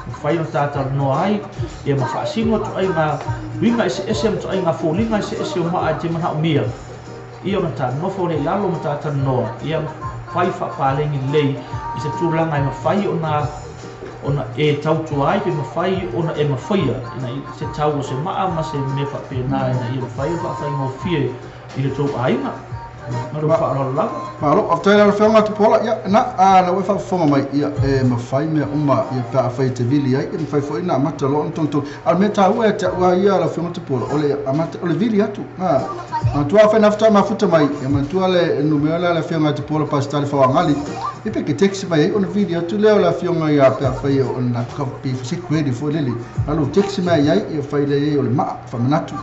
mafai ona tatalanoa ai, ia ma faasino ituaiga uiga eseese ma ituaiga foliga eseese o maa e te manaomia. Ia ona ta nofo lea i lalo ma tatalanoa, ia fai faapaleni lelei i se tulaga e mafai ona ona e tautua ai pe mafai ona e mafaia ina se tau o se maa ma se mea faapena ina ia mafai ona faafaigofie i le tou aiga. Ma lou faaaloalo lava. Malo, faafetai lau Afioga Tupuola. Ia, na, a, na ua e faafofoga mai, ia, e mafai mea uma, ia, pe afai e te vili ai, ia, mafai foi ona amata loa ona togitogi. A o le mea taua ia te au lava ia lau Afioga Tupuola, o le amata, o le vili atu. A, manatua afai na faatoa mafuta mai, ia, manatua le numera lea a le Afioga ia Tupuola Pasitale Faoagali, ia pe ke text mai ai ona vili atu lea o le Afioga ia pe afai o na ka pe se credit foi lele, na lou text mai ai, ia fai lea ai o le maa faamanatu.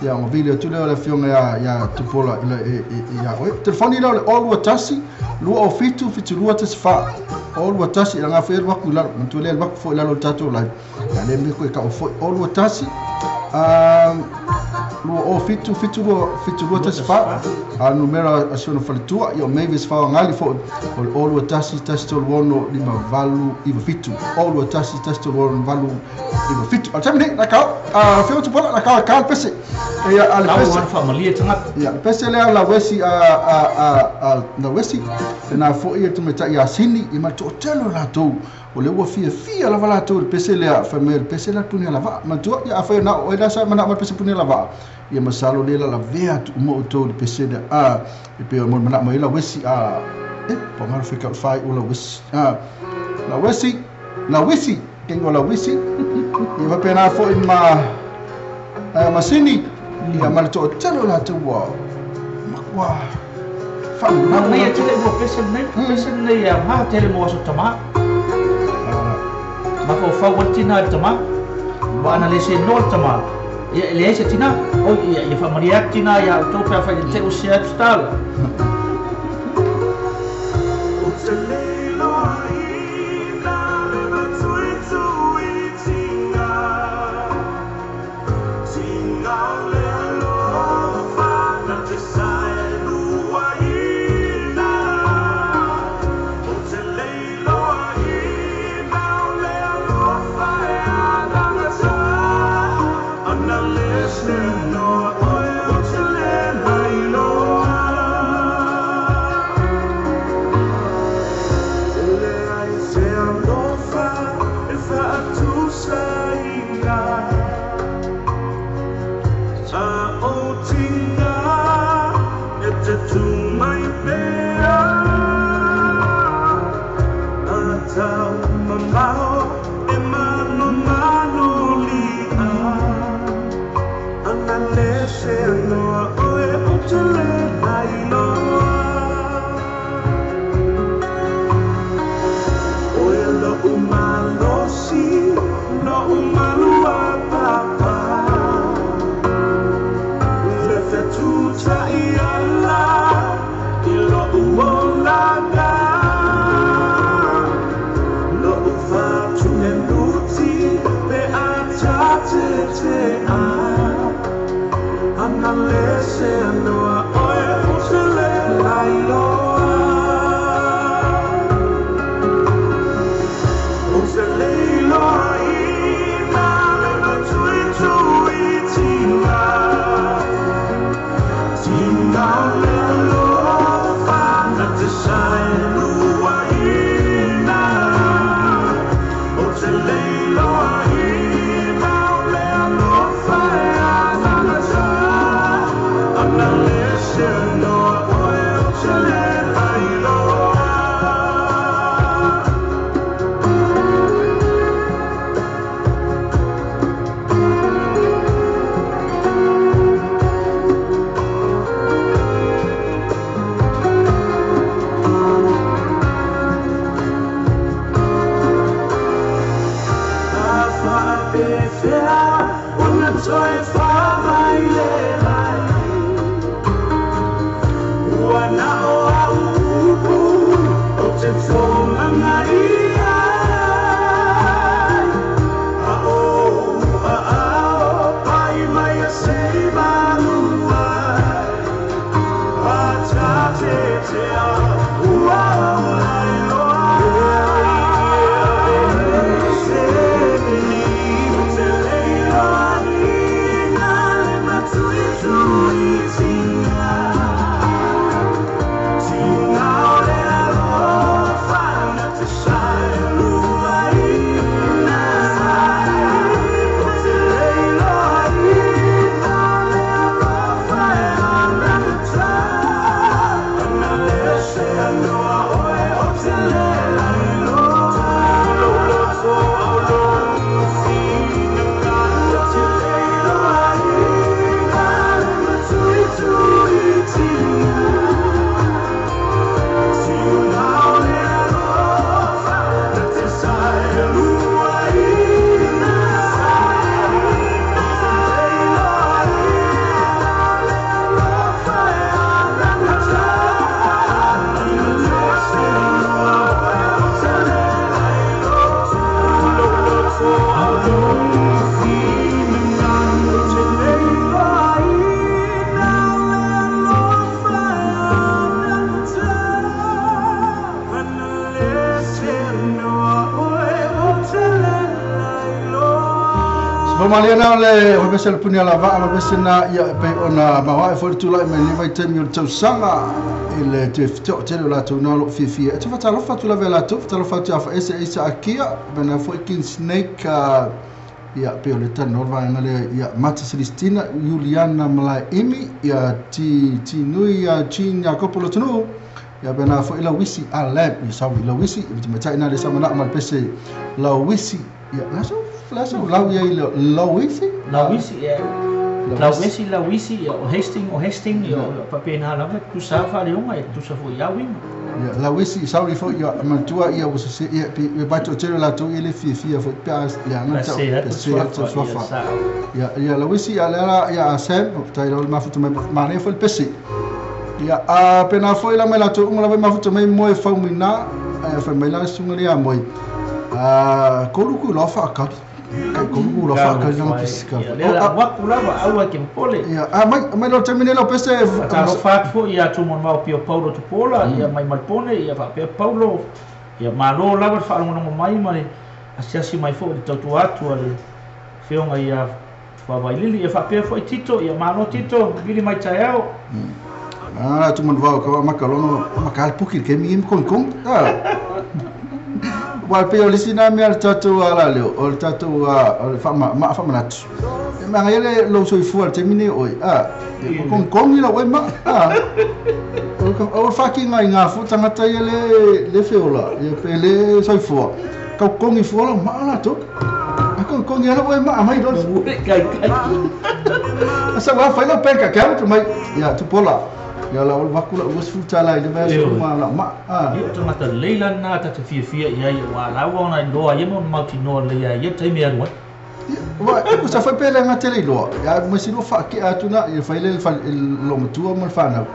Ia ona vili atu lea o le Afioga ia ia Tupuola i le ia oe. Telefoni lea o le 021 207 7214. 021 ila ngā foi alu aku i lalo. Manatua lea alu aku foi i lalo o le tatou live. Ia le mea koe kau foi. 021 207 7214. A numera a si ona faletua ia o Mavis Faoagali foi o le 021 136 5897. 021 136 5897. A le taimi nei, la kau, a Afioga Tupuola, la kau e ka le pese. Ia, a le pese. Tau faamalie tagata. Ia, le pese lea la wesi a a a a la wesi. Tēnā foi e tamaitai ia Sini, ia ma le toatele o latou. O lea ua fiafia lava latou i le pese lea, fai mai o le pese lea puni alavaa. Manatua, ia afai o na o oe la sa manao mai le pese puni alavaa, ia masalo le lalavea atu uma outou i le pese lea. A, e pei o mo le manao mai ai la wesi, a, e, po ngaro fai kau fai o la wesi. A, la wesi, la wisi, kengo la wisi. Ia faapena foi ma Masini ia ma le to'atele o latou ua matua faamanatu Nei e tele ua pese nei, pese nei e aoga tele mo aso tamā. Mafaufau ai le tinā i le tamā. Ua ana le senoa le tamā, ia e leai se tinā. Oi, ia, ia faamalie atu tinā iā outou pe afai te ua sese atu se tala. Maliana le o bese le punia la va ma bese na ia pe ona ma wa fo tu lai me le vai temi o tausaga i le te te la tu na lo fi fi e te fatalo fatu la vela tu fatalo fatu afa ese ese akia bena fo kin snake ia pe o le tan norva ngale ia Mata Celestina Juliana Malai Imi ia ti ti nui ia Chin Jacopo tunu ia bena fo ila wisi a lab ia sa ila wisi i te matai na le sa mana ma pese la wisi ia la so la so lau ia ila la wisi la wisi ia Lauesi Lauisi ia o Hastings o Hastings ia o faapena lava tusa faaleoga e tusa foʻi auiga. Ia Lauesi sauli foʻi ia manatua ia ua sese ia pe e vaitoʻatele o latou ia le fiafia foʻi pe a leaga Sese atu suafa ia ia Lauesi a le ala ia a Sam faafetai lava le mafuta mai manaia foi le pese ia a pena foi la mai latou uma lava e mafuta mai moe faumuina ae fai mai la susuga le ia moe a kolu ku loa faakali kai kolu ku loa faakali lana pese ka Ia lea la atu lava aua e ke popole. Ia a mai mai lo taimi nei lau pese. Faatalofa atu foʻi iā Tumanavao Pio Paulo Tupuola ia mai Malepone ia faapea Paulo ia malo lava le faalogologo mai ma le asiasi mai foʻi le tautua atu a le afioga ia Faavailili ia faapea foʻi Tito ia malo Tito vili mai taeao. A Tumanavao ka maka lono maka le puki le kemi imi kongikong ua pei o le isi na mea le tatou ala leo o le tatou o le maa faamanatu e magaia le lou soifua le taimi nei oe a kongikogi lau oe maa a o le faakiga i gafua tagata ia le le feola ia pe le soifua kaukogi fua lau maa latou a kongikogi ala oe maa mai lo Kai kai. Asa ua fai lau bank account mai ia Tupola ia la o le vaku lau $20 i le vaiaso uma lau maa a. Ia o tagata lelei lana ta te fiafia i ai ua laua ona iloa ia ma ona mautinoa lelei ai ia taimi e alu ai. Ua sa fai pe le gatele iloa ia ma si lo faakea atu na ia fai le lomatua ma le fanau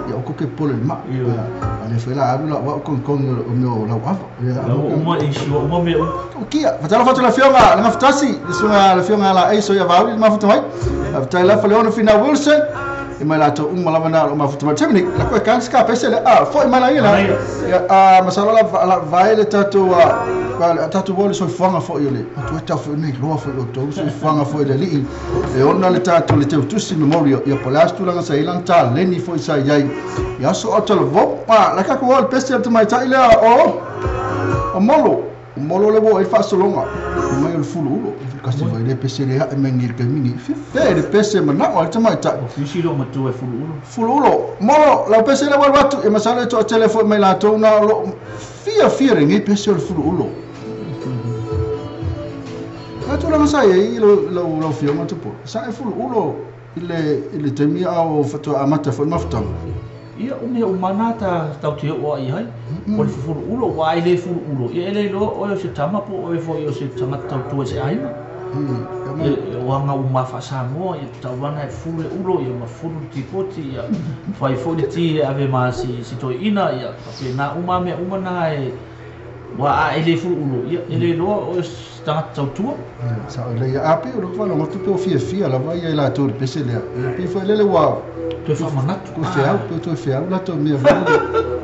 ia o koke pole le maa a le fai la alu la ua kongikogi o mea o lau ava ia lau uma isi ua uma mea uma. Kia fatalofa atu le afioga le gafatasi le susuga le afioga la aiso ia vauli le mafuta mai faafetai lafa le ona Finau Wilson e mai latou uma lava na o mafuta mai taimi nei la koe ka ska pese le a foʻi mai laia la ia a masalo la vae le tatou a tatou o le soifuaga foʻi o le atu e tau foʻi nei loa foʻi o tou soifuaga foʻi le alii e ona le tatou le Teutusi Memorial ia po le aso tulaga sa i lana taleni foʻi sa iai ia aso autalavou a la kakou o le pese o le tamaitai lea o Molo o Molo le ua ai faasologa mai o le fuluulo kasi vai le pese le ae mai le taimi nei fe le pese manao a le tamaitai. O fisi lo matua e fuluulu. Fuluulo Molo lau pese le walu atu e masalo e toatele foʻi mai latou na o loo fia fia lenei pese o le fuluulo a tulaga sa iai lau lau fioga Tupuola sa e fuluulo i le taimi a o faatoa amata foʻi mafutaga. Ia o mea uma na ta tau te o ai hai. O le fuluulo ua ai le fuluulo. Ia ele iloa oe o se tama po oe foʻi o se tagata tautua i se aiga. Ia o aga uma faasamoa ia tauana e fulu le ulo ia ma fulu le tipoti ia fai foʻi le ti e ave ma si toeʻina ia faapena uma mea uma na e ua a e le fuluulo ia e le iloa oe se tagata tautua. Sa o le ia api o le faalogo atu pe o fiafia lava ia i latou le pese lea ia pei foi lele ua toe faamanatu. Toe feau pe toe feau latou mea foi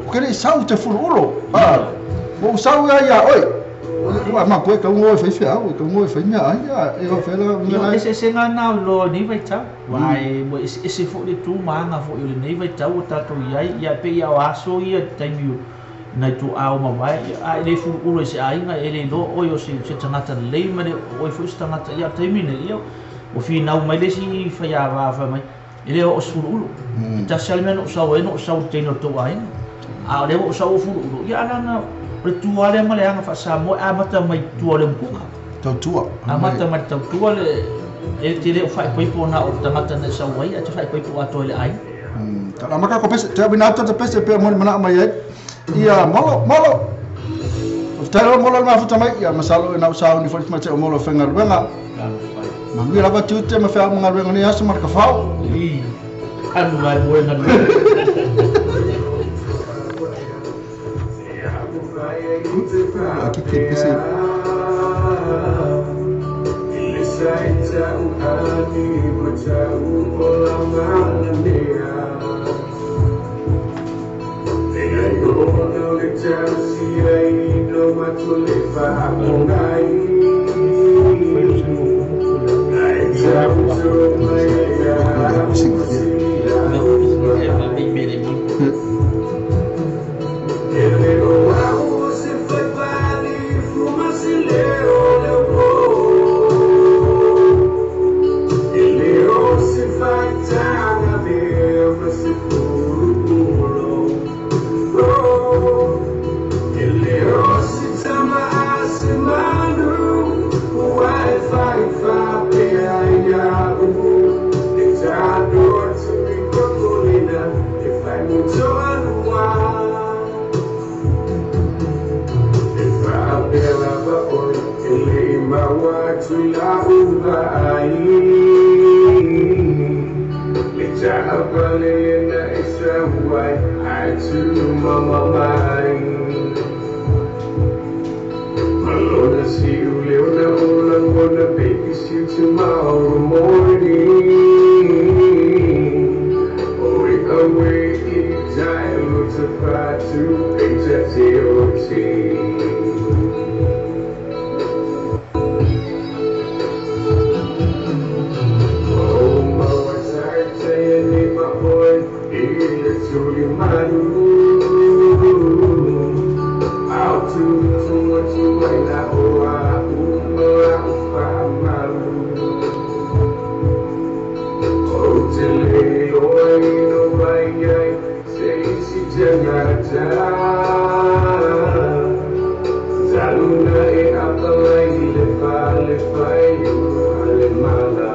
o ke leʻi sau te fuluulo a ua ou sau ia iā oe ua makoe kaugo e fai feau e kaugo e fai mea ai ia e o fela Ia eseesega na o iloa nei vaitau ua e ua eseese foʻi le tu ma aga foʻi o lenei vaitau ua tatou iai ia pei ia o aso ia i taimi o nai tuaau mavae ia a e le fuluulu i se aiga e le iloa oe o se tagata lelei ma le oe foʻi se tagata ia o le taimi nei ia ua finau mai le isi faiāvā fai mai e le oo se fuluulu e tasi a le mea na ou sau ai na ou sau i le teine o le tou aiga a o lea ua ou sau o fuluulu ia alana o le tua lea ma le aga faasamoa e amata mai tua o le umukuka tautua amata mai le tautua le e te le o faaipoipo na o le tagata na e sau ai ae te faaipoipo atoa i le aiga. La maka ko pese te wina atu te pese pe mo mana mai ai ia Molo Molo faafetai lava Molo le mafuta mai ia masalo e nau sauni foʻi tamaitai o Molo faigaluega manuia lava tiute ma feau ma galuega nei aso ma le kafao. I alu ai moe galuega. Akiki pese. mai Le taavale na e sau ai Ae tumama mai Malona siu leo na ola ngona Baby see you tomorrow morning Oi away i taelo te whatu E te te o te O maua tae ni ma oe I le tuli manu Au tu tunga tu ai la oa Uma au whamalu O te le oe no mai ai Se isi tangata Taluna e apalai i le fale fai o ale mala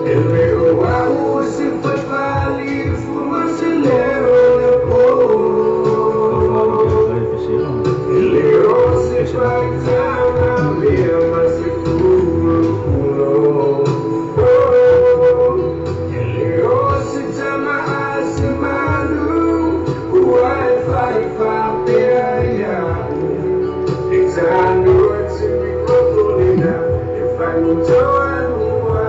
E leo au se fai fali fuma se leo le po E leo se fai tana mea ma se furu kulo E leo se tama a se malu Ua e fai whapea iau E tānua te mikrofonina E whangutoa nua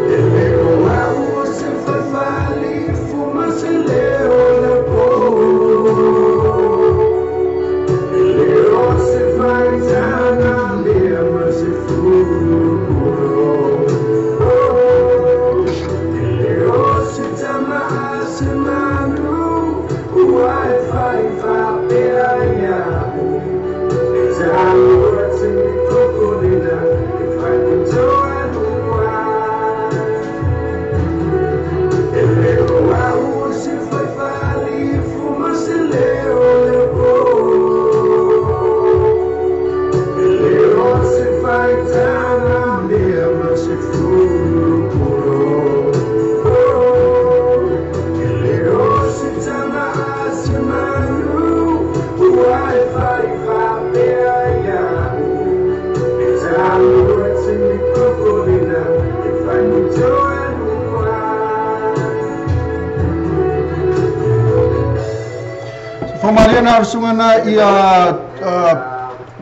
E leo au se whawhali fuma se leo le po E leo se whaitana mea ma se furu kulo E leo se tama a se manu Ua e whai whapea iau E tāua te mikrofonina E whangutoa nua E leo au se whai whali fuma se leo le po E leo se whaitana mea ma se furu kulo E leo se tama a se manu Ua e whai whapea iau E tāua te mikrofonina E whangutoa nua Whamariana ar sunga na ia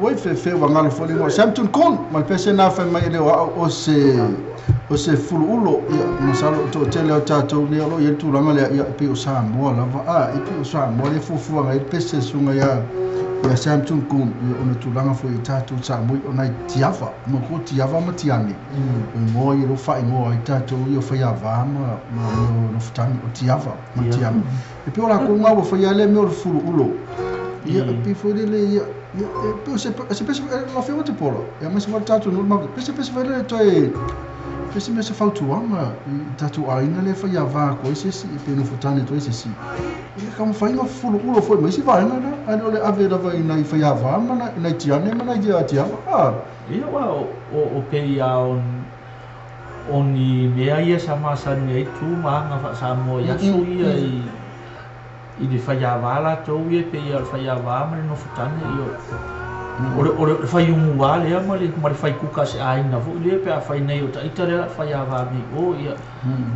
oi fe fe wangalo fo lingo Samton Kon ma le pese na fai mai le o au o se fulu ulo ia masalo to tele o tātou ni alo ia tulaga lea ia pe o Samoa lava a i pe o Samoa le fuafuaga i le pese suga ia ia Samton Kon ia ona tulaga foi i tātou Samoa o nai tiava ma ko tiava ma tiane o ngoa i ro whaingoa i tātou ia whai avā ma no futani o tiava ma tiane e pe o la ko ngā wa whai ale me o le fulu ulo ia pe foi le ia ia pe o se pese la whia te polo ia mai se wale tātou no ma pese pese whai le toe pese me se fautuaga i tātou aiga le whai avā ko ese esi e pe no futani to ese esi ia ka mawhai ngā fulu ulo foi mai si vaenga na ai o le ave lava i nai whai avā ma nai tiane ma nai tiava a Ia wa o pe ia o ni mea ia sa masani ai tu ma ngā wha Samoa ia su ia i le whai avā latou ia pe ia o le whai avā ma le nofutane ia o le whai umua lea ma le whai kuka se āina foi lea pe a whai nei o taita lea whai avā nei o ia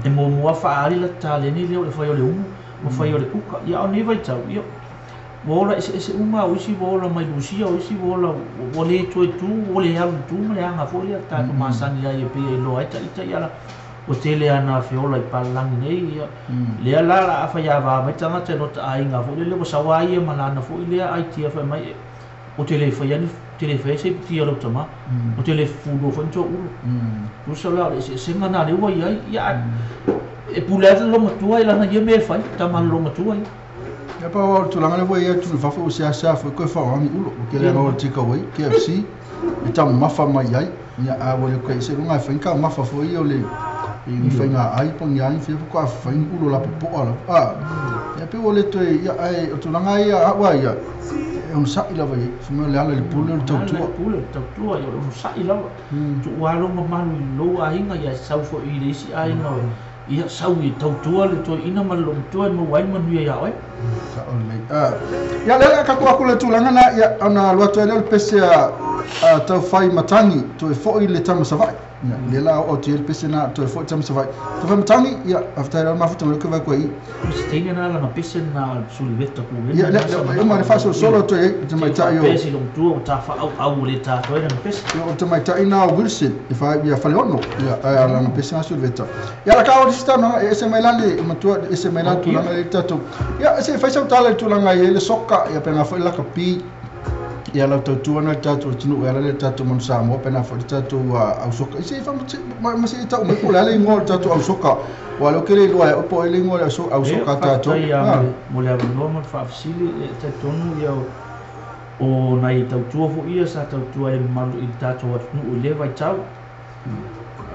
e muamua whaari la taleni lea o le whai o le umu ma whai o le kuka ia o nei vaitau ia ua ola eseese uma o isi ua ola mai Lusia o isi ua ola ua le toe tu ua le alu tu ma le aga foi lea tatou masani ai e pei e iloa ai taita ia la o tele ana feola i palalagi nei ia lea la la a whai avā mai tagata e lota aiga foi lea ua saua ia ma lana foi lea aitia fai mai o te le whai ani te le whai se tia lau tama o te le fulua foi ni to'ulo tusa la o le eseesega na le ua iai ia e pule atu le lomatua i lana ia mea e fai tama le lomatua ia. Ia pa o tulaga lea ua i ai atu i fafo ua seasea foi toe faaaoga ni ulo. Ua tele lava o le take away, KFC, e taumafa mai ai. Ia a ua le toe seiloga e fai ni taumafa foi ia o le i ni faiga ai po o ni a ni fea faatoa fai ni ulo lapopoa lava. A, ia pei ua le toe, ia ae o tulaga ia a au a ia, e onosai lava i ai. Fai mai o le ala i le pule o le tautua. Le pule o le tautua, ia o le onosai lava. Tuua lou mamalu i lou aiga, ia sau foi i le isi aiga o Ia sau i tautua le toeaina ma le loomatua e maua ai le manuia ia oe. Sao lelei. Ia lea tatou aku le tulaga na ia ona alu atu ai lea o le pese a a Taufai Matagi toe foi le tama Savaii. Ia lea la oo atu i ai le pese na toe foi le tama Savaii. Taufai Matagi ia faafetai lava mafuta mai ke vai koe i. O se teine na lana pese na Suliveta Kuena. Ia lea uma le faasolosolo atu ai le tamaitai o Pese loomatua ua tafaaauau ua le ta atu ai lana pese. Ia o le tamaitai na o Wilson e fa ia Faleono ia ae lana pese na Suliveta. Ia la ka o le taunoaga e ese mai la le matua e ese mai la le tulaga lea i le tatou. Ia se i fai sau tala i le tulaga e i ai le soka ia pe na foi le lakapi ia lau tautua na i le tatou atunuu e ala lea i le tatou manu Samoa pe na foi le tatou au soka. Se i ma se i tau mai po o le a le igoa o le tatou au soka aua o lea ou te le iloa e au po o ai le igoa o le au soka a tatou. Faafetai lava mo le avanoa ma le faafesili. E talitonu ia o nai tautua foi ia sa tautua ai le mamalu i le tatou atunuu i lea vaitau.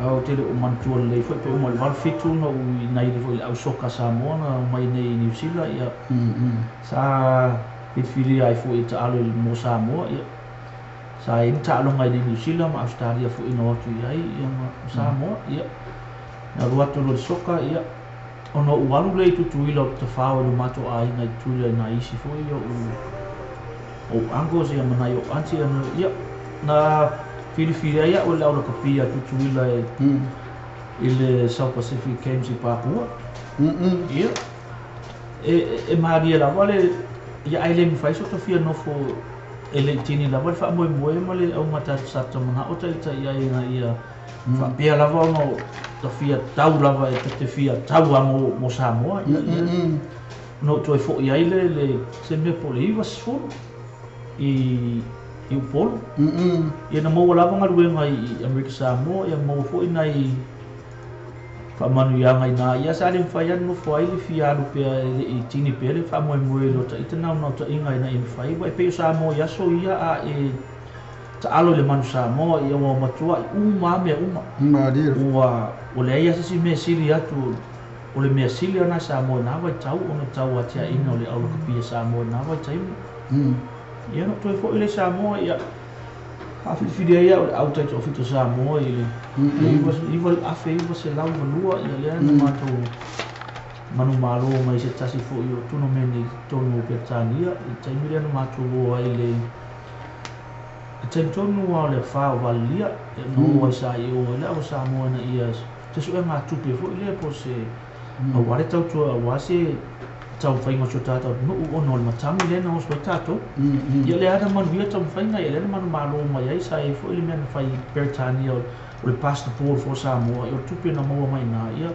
Ou te le o manatua lelei foi pe uma i le 87 na ou inai foi i le au soka a Samoa na omai nei i Niu Sila ia sa filifilia ai foi e taalo i mo Samoa ia sa i ai ni taaloga i Niu Sila ma Ausetalia foi na o atu i ai ia ma Samoa ia na alu atu loa i le soka ia ona ou alu lea i Tutuila ou te tafao i lo matou aiga i Tutuila i nai isi foi ia ou uncles ia ma nai ou aunty ia na filifili ai au e le au lakapi a Tutuila e i le South Pacific Games i Papua. Ia e malie lava le ia ae le mafai so ta fia nofo e le i tini lava le faamoemoe ma le auga sa ta manao ta ita i ai ina ia faapea lava ona ta fia tau lava e ta te fia tau a mo Samoa. Ia ona ou toe foi ai le se mea po o le 90 i Upolu. Ia na maua lava galuega i Amerika Samoa, ia maua foi nai faamanuiaga i na ia sa le mafai lava nofo ai le fia alu pea e le i tini pea le faamoemoe i lo taita naunautaiga ina ia mafai. Ua e pei o Samoa i aso ia a e taalo i le manu Samoa ia ua matuai uma a mea uma. Ua leai lava se isi mea sili atu o le mea sili lena Samoa i na vaitau ona tau atiaina o le au lakapi a Samoa i na vaitaimi. Ia na toe foi le Samoa ia faafilifili ai au le au taitoafitu Samoa i le 1992 ia lea na matou manumalo mai se tasi foi o tournament i totonu o Peretania i le taimi lea na matou o ai le taimi tonu lava o le afa o Valilia na o ai sa i o ai le au Samoa ina ia se suega tupe foi lea po o se aua le tautua aua se taumafaiga o si o tatou atunuu ona o le matagi lea na oso ai tatou. Ia lea na manuia taumafaiga ia lea na manumalo mai ai sa i ai foi le mea na fai i Peretania o le passport for Samoa ia o le tupe na maua mai i ina ia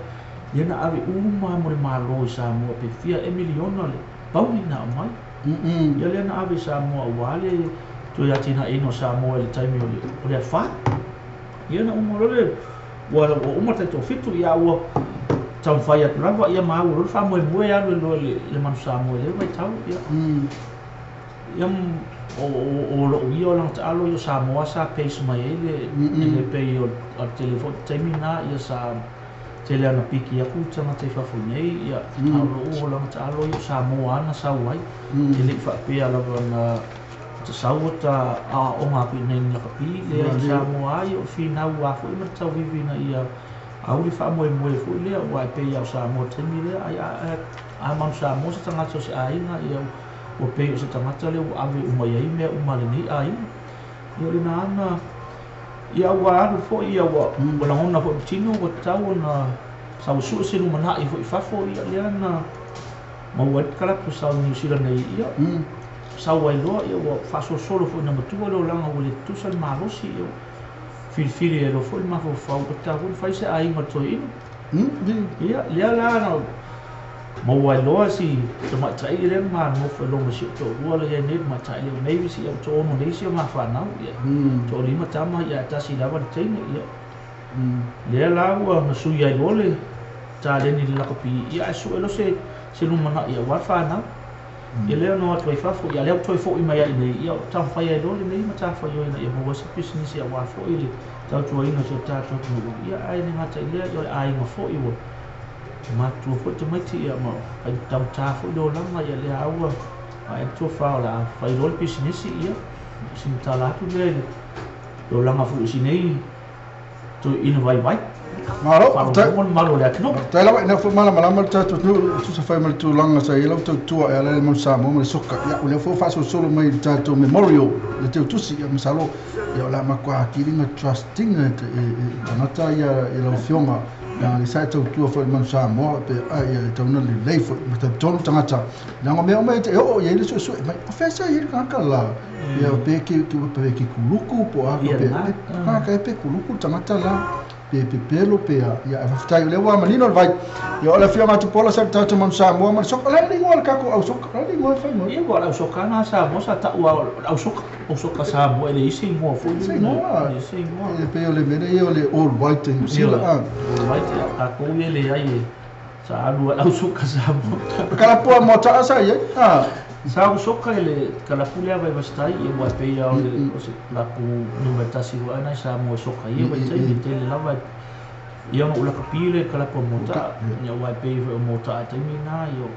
lea na ave uma mo le Malo i Samoa pe fia e miliona le pauni na aumai. Ia lea na ave i Samoa aua le toe atinaeina o Samoa i le taimi o le afa. Ia na uma loa le ua uma le taitoafitu ia ua taumafai atu lava ia ma au loa le faamoemoe alu e loa le manu Samoa i lea vaitau ia. Ia o lou ia o laga taalo ia o Samoa sa pace mai ai le le pei o le tele foi taimi na ia sa tele ana piki atu tagata i fafo nei ia a o lou o laga taalo ia o Samoa na sau ai e le i faapea lava na ta sau o ta aoaoga atu i nei ni lakapi lea i Samoa ai o finau a foi ma le tauivi ina ia au le faamoemoe foi lea ua e pei o Samoa taimi lea ai a manu Samoa se tagata o se aiga ia ua pei o se tagata lea ua ave uma i ai mea uma lenei aiga. Ia o lena ana ia ua alu foi ia ua lagona foi tino ua tatau ona sau sue se lumanai foi i fafo ia lea na maua ai le kalapu sa o Niu Sila nei ia sau ai loa ia ua faasolosolo foi na matua le olaga ua le tutusa le malosi ia filifili ai loa foi le mafaufau ua tatau foi ona fai se aiga o le toeaina. Ia lea la na maua ai loa si tamaitai lea na manofo i loma si ou toalua la i ai nei le tamaitai lea o Mavis ia ua toaono nei si o ma fanau ia toalima tama ia ae tasi lava le teine ia. Lea la ua na sui ai loa le taleni i le lakapi ia ae sue loa se lumanai aua le fanau. Ia lea ona o atu ai i fafo, ia lea ua toe fo'i mai ai i inei, ia o taumafai ai loa lenei matafaioi ina ia maua ai se pisinisi aua foi le tautuaina o si o tatou atunuu, ia ae le gata i lea, ia o le aiga foi ua matutua foi tamaiti, ia ma faitautā foi le olaga, ia lea lava ua ae le tofa o le a fai loa le pisinisi, ia sina tala atu lea i le olaga foi o si nei toeaina vaivai. Malo, faafetai. Faalogologo le mamalu o le atunuu. Faafetai lava ina foi malamalama le tatou atunuu e tusa fai ma le tulaga sa i ai lau tautua e ala i le Manu Samoa ma le soka. Ia, o lea foi ua faasolosolo mai i le tatou memorial le teutusi. Ia, masalo, ia o le a matua atili na trust ina e tagata ia lau Afioga, leaga lea sa e tautua foi i le Manu Samoa, pe ia e tatau ona lelei foi. Ma talitonu tagata, leaga o mea uma e oo i ai le suesue mai, o fea sa i ai le tagata la? Ia, pe ke kuluku po o a, pe tagata e pe kuluku le tagata la, pe pepelo pe a. Ia, ae faafetai o lea ua manino le vai. Ia, o le Afioga a Tupuola sa i le tatou Manu Samoa ma le soka. O le a le igoa o le tatou au soka? O le a le igoa e fai mai? Ia, ua o le au soka lena a Samoa sa tau lava o le au soka, au soka Samoa, e leai se igoa foi lea. Se igoa? E leai se igoa. E pei o le mea lea o le All White i Niu Sila. All White, ia, o tatou ia e leai e sa alu lava i le au soka Samoa. Kalapua Moata'a sa i ai? Sa ou soka i le kalapu lea Vaivasitai, ia ua e pei lava o le o se latou numera tasi foi lena i Samoa e soka i ia vaitaimi, e tele lava ia ona ou lakapi lea i le kalapu a Moata'a, ia aua e pei foi o Moata'a i le taimi lena, ia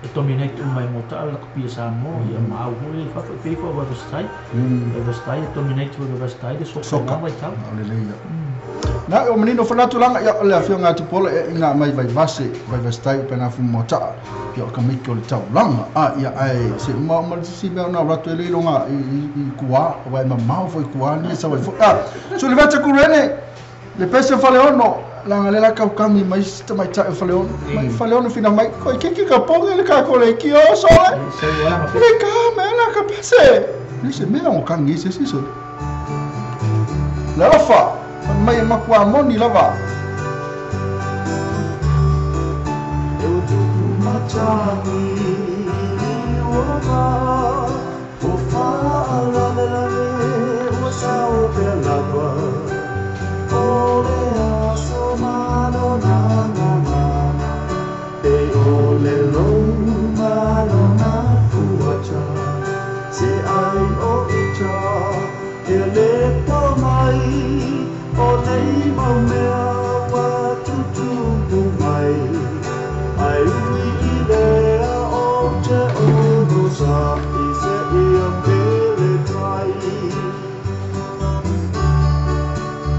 e dominate uma e Moata'a le lakapi a Samoa, ia ma au foi lea i fafo, e pei foi o Vaivasitai, Vaivasitai e dominate foi e Vaivasitai le soka i lena vaitau. Na, ua manino foi lena tulaga, ia, o le Afioga ia Tupuola e ina mai Vaivase, Vaivasitai upena fu Moata'a, ia o ka maiki o le taulaga. A, ia, ae se uma uma le sisi mea ona alu atu ai le iloga i kuā, aua e mamao foi i kuā le mea sau ai foi. A, Sulivete Kurene, le pese o Faleono, leaga lea la kaukani mai si tamaitai o Faleono, mai Faleono fina mai, koi kiki ka poge le ka kole ki o sole. Le ka me la ka pese. Le se mea o kangi se si sole. Le alofa, fai mai e makuā moni lava. E ua tupu matagi i ona o faalavelave ua sao pea lava o le aso malona gagana e o le lou malona fuata se ai o ita e le po mai o nei mau mea ua tutupu mai ai ui i lea o te ono sa i se ia pele tai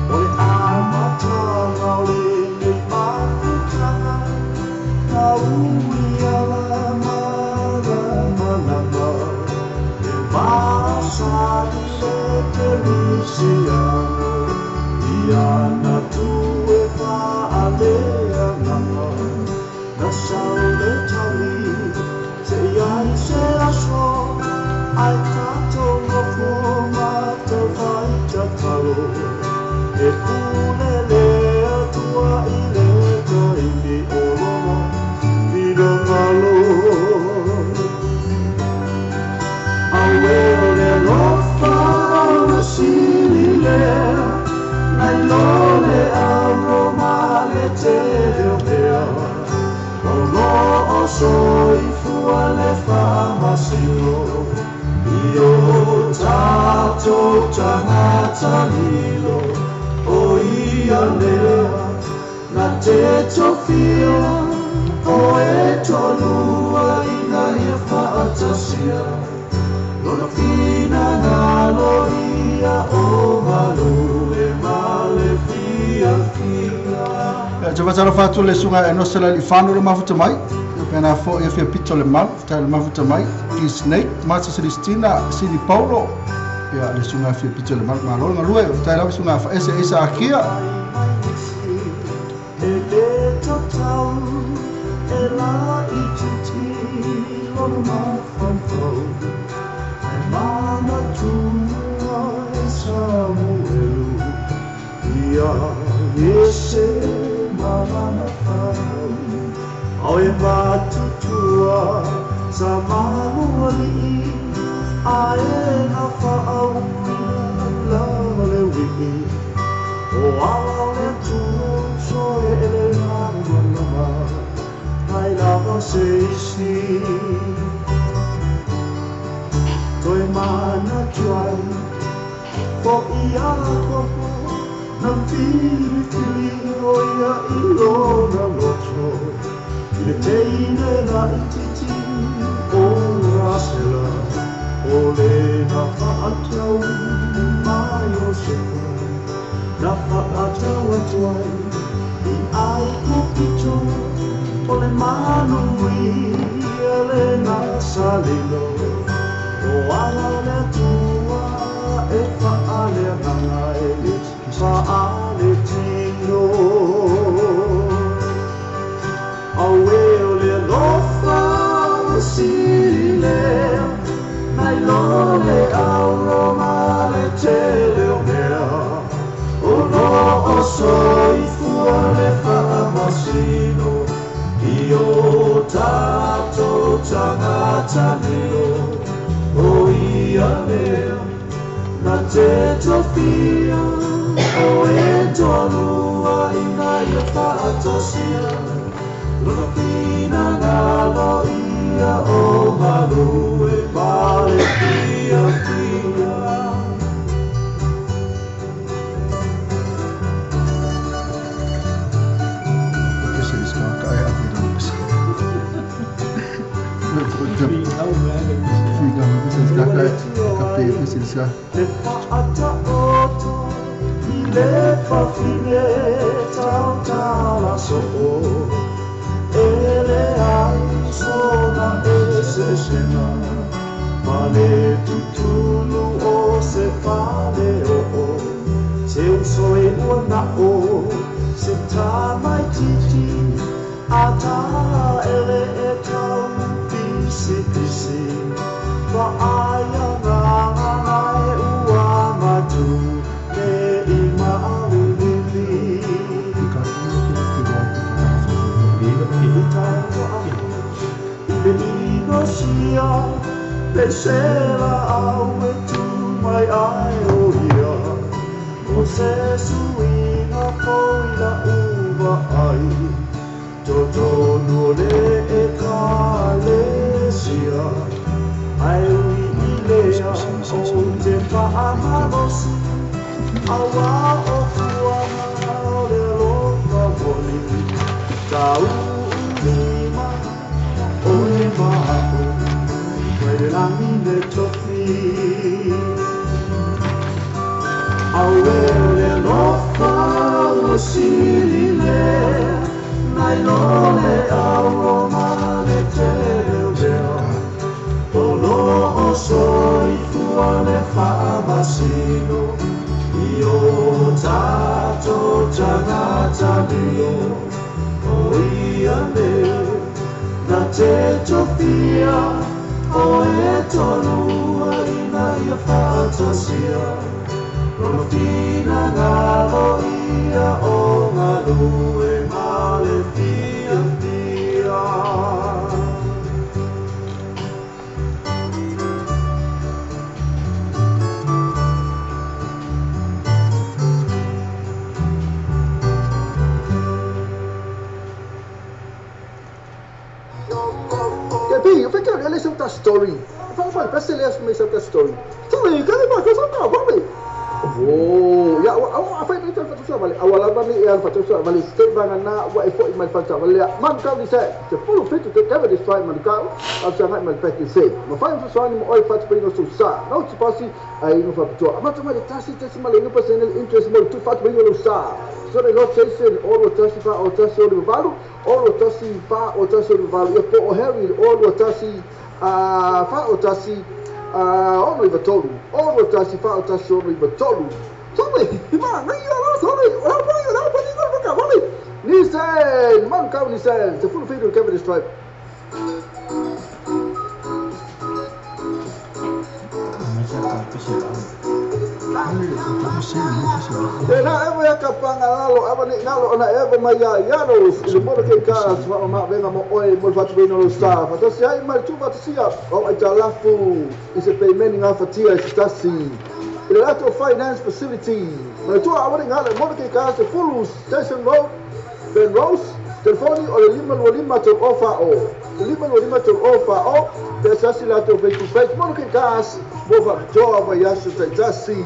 o le amataga o lenei mafutaga na ui ala malamalama e masani le kerisiano ia na tu e faaleagaga na sau le taui se i ai se aso ai tatou nofo matou fai tatalo e pule le Atua i le taimi o lona finagalo. Auē o le alofa ua sili lea nai lo le amo ma le tele o mea o lo o soifua le faamasino i o tatou tagata lilo o ia lea na te tofia o e toalua ina ia faatasia lona finagalo ia o malu e ma le fiafia. Ia, te faatalofa atu le susuga Enosa Lealiifano le mafuta mai, ia pena foi ia fia pito le malu, faafetai le mafuta mai, Ki Snake, Marta Celestina, Sini Paulo, ia le susuga fia pito le malu, malo le galue, faafetai lava susuga Faese Isa Akia. E le tatau e laitiiti lona mafaufau e manatua e Samuelu ia Iese ma lana fanau ao e matutua sa malualii ae na faauuina la le uii o ala o le atunuu soe e le malamalama ai lava se isi. ai Fo ia kopo na fili fili o ia i lona loto I le teine la i titi o Rasela O le na whaatau mai o sefa Na whaatau atu ai i ai kupito O le manui e le na salilo O ala le tua e whaale nganga e le whaale tino Awe o le lofa o sile Mai lo le auro ma le tele o mea O no o soifua le whaamasino I o tātou tangata lilo O ia lea na te tofia O e tolua ina ia whaatasia Lona whina ngalo ia o galue ma le fia fia Le whaata oto i le whawhine tautala so'o E le ai sona e se sena Ma le tutulu o se whale o o Se uso e ua na o Se tāmai titi A tā ele e tau pisi pisi Wa aia ngā ngā e ua matu Me i maalilili I taua i le inosia Le sela au e tu mai ai o ia O se suiga foi la uva ai Totonu o le e kalesia Ai ui i lea o te whaamalosi Awa o fuanga o le alofa moni Tau lima o e mao Mai le langi le tofi Awe le alofa ua sili lea Nai lo le auro ma le tele o mea O lo o soifua le whaamasino I o tātou tangata lilo O ia lea na te tofia O e tolua ina ia whaatasia Lona whina ngalo ia o galue ma le fia fia Gabi, eu fiquei olhando essa outra story. Fala, presta atenção nessa outra story. Sabe, cara, mas eu só tava, Oh, ya, apa yang kita fatu balik. Awal apa ni yang fatu balik. Stay bangana, wa effort iman fatu balik. Man kau ni saya, sepuluh feet to cover this fight man kau. Aku sangat man pack say. Mafai sesuatu ni oi fatu beri no susah. No sepasi ai no fatu. Amat cuma tasi tasi malah no personal interest mo tu fatu beri no susah. So they got chasing all the tasi pa o tasi o valu, all the tasi pa o tasi o valu. Ya po o Harry all the tasi fa o tasi ono i vatolu, ono tasi fa o tasi ono i vatolu. Sorry, ma, nai ala, sorry, ora pa, ora pa, ora pa, ora Nissan, man kau Nissan, se full feed Kevin Stripe. Tena evo ya kapanga lalo ava ni ngalo ona evo mai ya yalo ile mo ke ka swa ma venga mo oi mo fatu bino lo sa fa tasi ai mai tu fa tasi o ai talafu ise payment nga fatia ise tasi ile lato finance facility ma tu ava ni ngalo mo ke ka se full station road Ben Rose telefoni o le 5 to ofa o 5 to ofa o te sasi lato Facebook page mo ke ka Mo faapitoa vaiaso taitasi.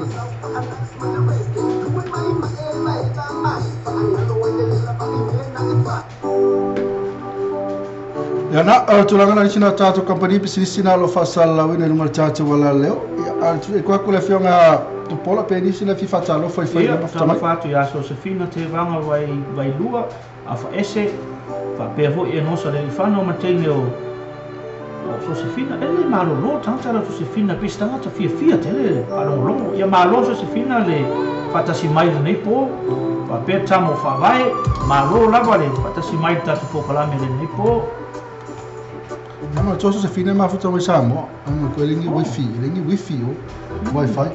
Ia na o le tulaga na isi na tatou kamupani pisinisi na o lo o faasalalauina i luga o le tatou alaleo. Ia a e koe atu le afioga Tupuola pe nisi na fia faatalofa i fai Ia, lea mafuta mai. talofa atu ia Sosefina Tevaga Vai Vailua, Afaese, faapea foi Enosa Lealifano ma teine o Sosefina. E le malolo tagata la Sosefina pe se tagata fiafia tele faalogologo. Ia malo Sosefina le faatasi mai i lenei po, faapea tama o Faavae, malo lava le faatasi mai i le tatou polokalame i lenei po. Ia ma tua Sosefina e mafuta mai Samoa. Ai ma koe lengi wifi, lengi wifi o wifi.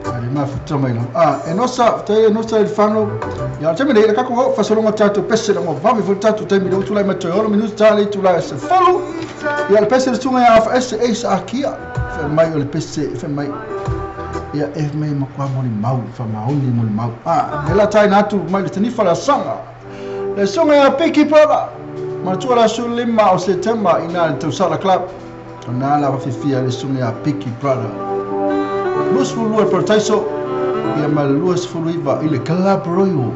A le mafuta mai lava. A Enosa, faafetai Enosa Lealifano. Ia o le taimi nei, le tatou oo faasologa o tatou pese la ua vave foi le tatou taimi lea ua tulai mai toe 6 minuti ta le itula e 10. Ia o le pese le susuga ia Afaese Ace Akia. Fai mai o le pese, fai mai ia e mai matua molimau, faamaoni molimau. A, le la taina atu mai le tanifa le asaga. Le susuga ia Piki Brother. Manatua le aso 5 o Setema i ina i le Tausala Club. O na lava fiafia le susuga ia Piki Brother. 22 i le Parataiso, ia ma le 29 i le Club Royal.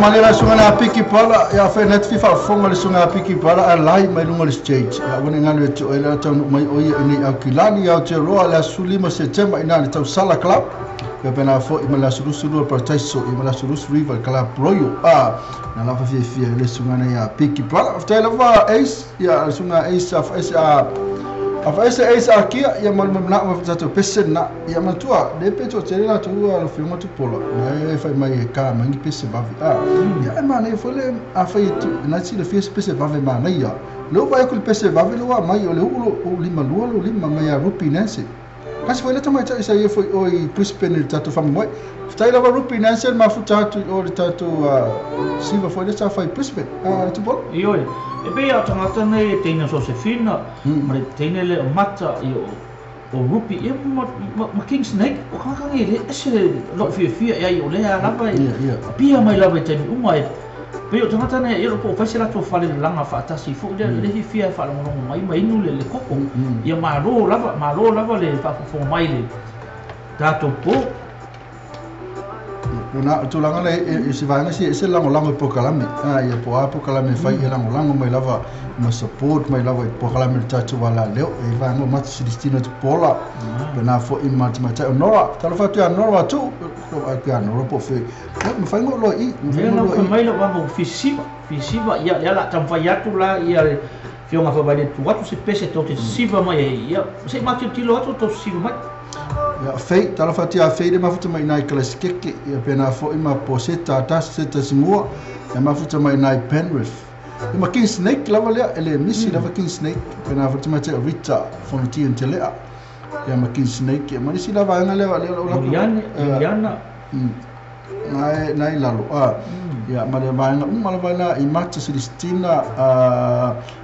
male la sunga na piki pala ia fe net FIFA fonga le sunga piki pala a lai mai lunga le stage ia wone ngalo e to ela tau mai o ia ni au kilani au te roa la sulima September ina le tau sala club ia pena fo i mala sulu partaiso i mala sulu river club royal a na la fa fia le sunga na ia piki pala after lava ace ia sunga ace of ace a afa ese ace a kia ia mal na ma tato pese na ia matua le peto tele la tu a lo filma tu pola na e fai mai e ka mai pese vavi a ia ma ne fole a fai tu na ti le fies pese vavi ma na ia lo vai ku pese vavi lo mai o le o lima lua lo lima mai a rupi nancy kasi foi le tamai ta isa ia foi o i Brisbane le tato fa moi ftai lava rupi nancy ma fu tato o le tato siva foi le sa fai Brisbane a tu pola io e pei a tangata nei e teina Sosefina, ma le teina le o mata i o Rupi, ia ma King Snake, o kakakangi le ese le loo fia ia i o lea lava e pia mai lava i taimi uma e pei o tangata nei ia po faise latou fale le laga faatasi foʻi lea le fia e faalogologo mai ma inu le koko ia malo lava le faafofoga mai le tatou po. Na tulaga le e se vaega si e se lagolago i pokalame ia po a pokalame fai e lagolago mai lava ma support mai lava i pokalame le tatou alaleo e vaega o mata Celestino Tupola pena foʻi ma tamaitai o Nora talofa atu ia Nora tu ia Nora po fe mafai go loa i mafai mai lou vaga fisiva ia lea la taumafai atu la ia le fioga faavaile tu atu se pese tou te siva mai ai ia seʻi matilotilo atu tou siva mai. Ia fei talofa atu ia fei le mafuta mai nai Kalasikeke ia pena foʻi ma Poseta tasi se tasi mua ia mafuta mai nai Penrith ia ma King Snake lava lea e le misi lava King Snake pena foʻi tamaitai o Rita Fonotia Telea ia ma King Snake ia ma nisi lava vaega lea lea o Juliana nai lalo ia ma le vaega uma lava lena i Mata Celestina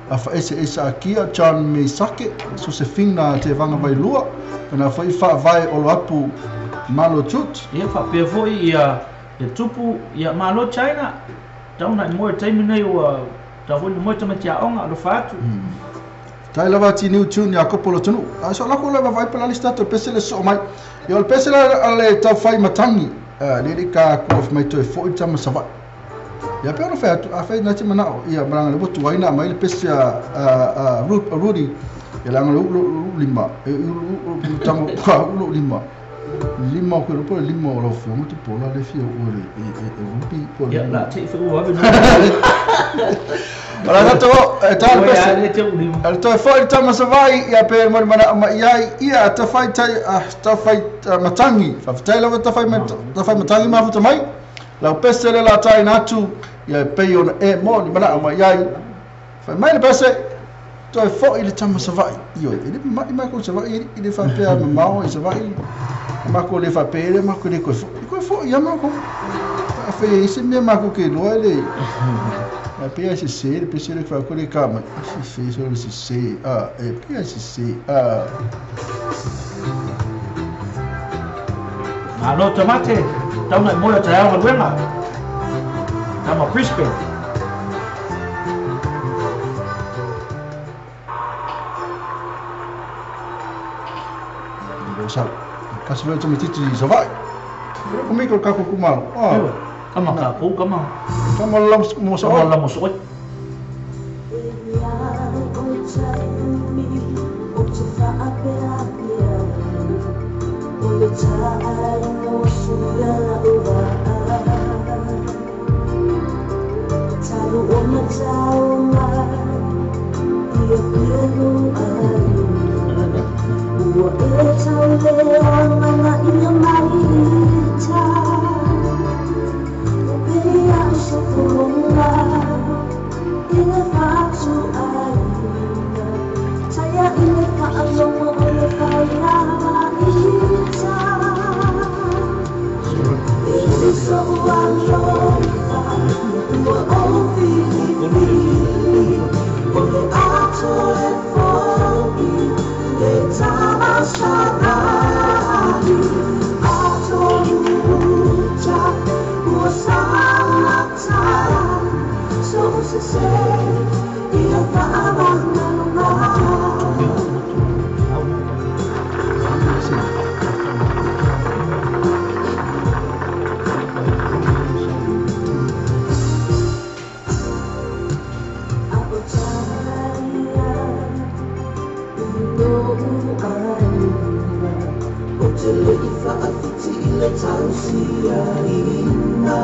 a faeseese akia John Misake Sosefina te vaga vailua pena foʻi faavae o lo apu malo tut ia faapea foʻi ia tupu ia malo China tauna i moe taimi nei ua tau foʻi moe tamaiti aoga alofa atu. Tai lava ti niu tune ia kopo lo tunu. A so lako lava vai pela lista to pese le so mai. Ia o le pese la le tau fai matangi. Le le ka ku of mai toe foʻi tama savai. Ia pe ona fai atu a fai na te manao ia maranga le botu aina mai le pese a Rudy ia langa le lima e tango ka ulo lima. Lima ko le lima o lo fio mo te pola le fio o le e rupi po. Ia la te fo ave no. Ora tato e tal pese. Al toe foʻi tama savai ia pe mo mana ma ia ia ta fai ta fai matangi. Faafetai lava ta fai matangi mafuta mai. Lau pese le la tai natu ia pei ona e mo ni mana ma ia. Fai mai le pese toe foʻi le tama savai. Io e le mai mai ko savai i le fa pe ma mao i savai. Ma ko le fa pe le ma ko le ko foʻi ia ma ko. A fe ise me ma ko ke loa le. A PSC, le PC le fa ko le ka ma. Si si so si A E PSC A. Malo tomate, tauna i moe o te ao galuega. Tama Brisbane. Lo sa. Kasi veo tamatiti i Savai. Ko miko ka ko kumalo. Ah. Kama ka ko kama. Kama la mo sa. Kama la mo sa. te le i whaawhiti i le tausia ina.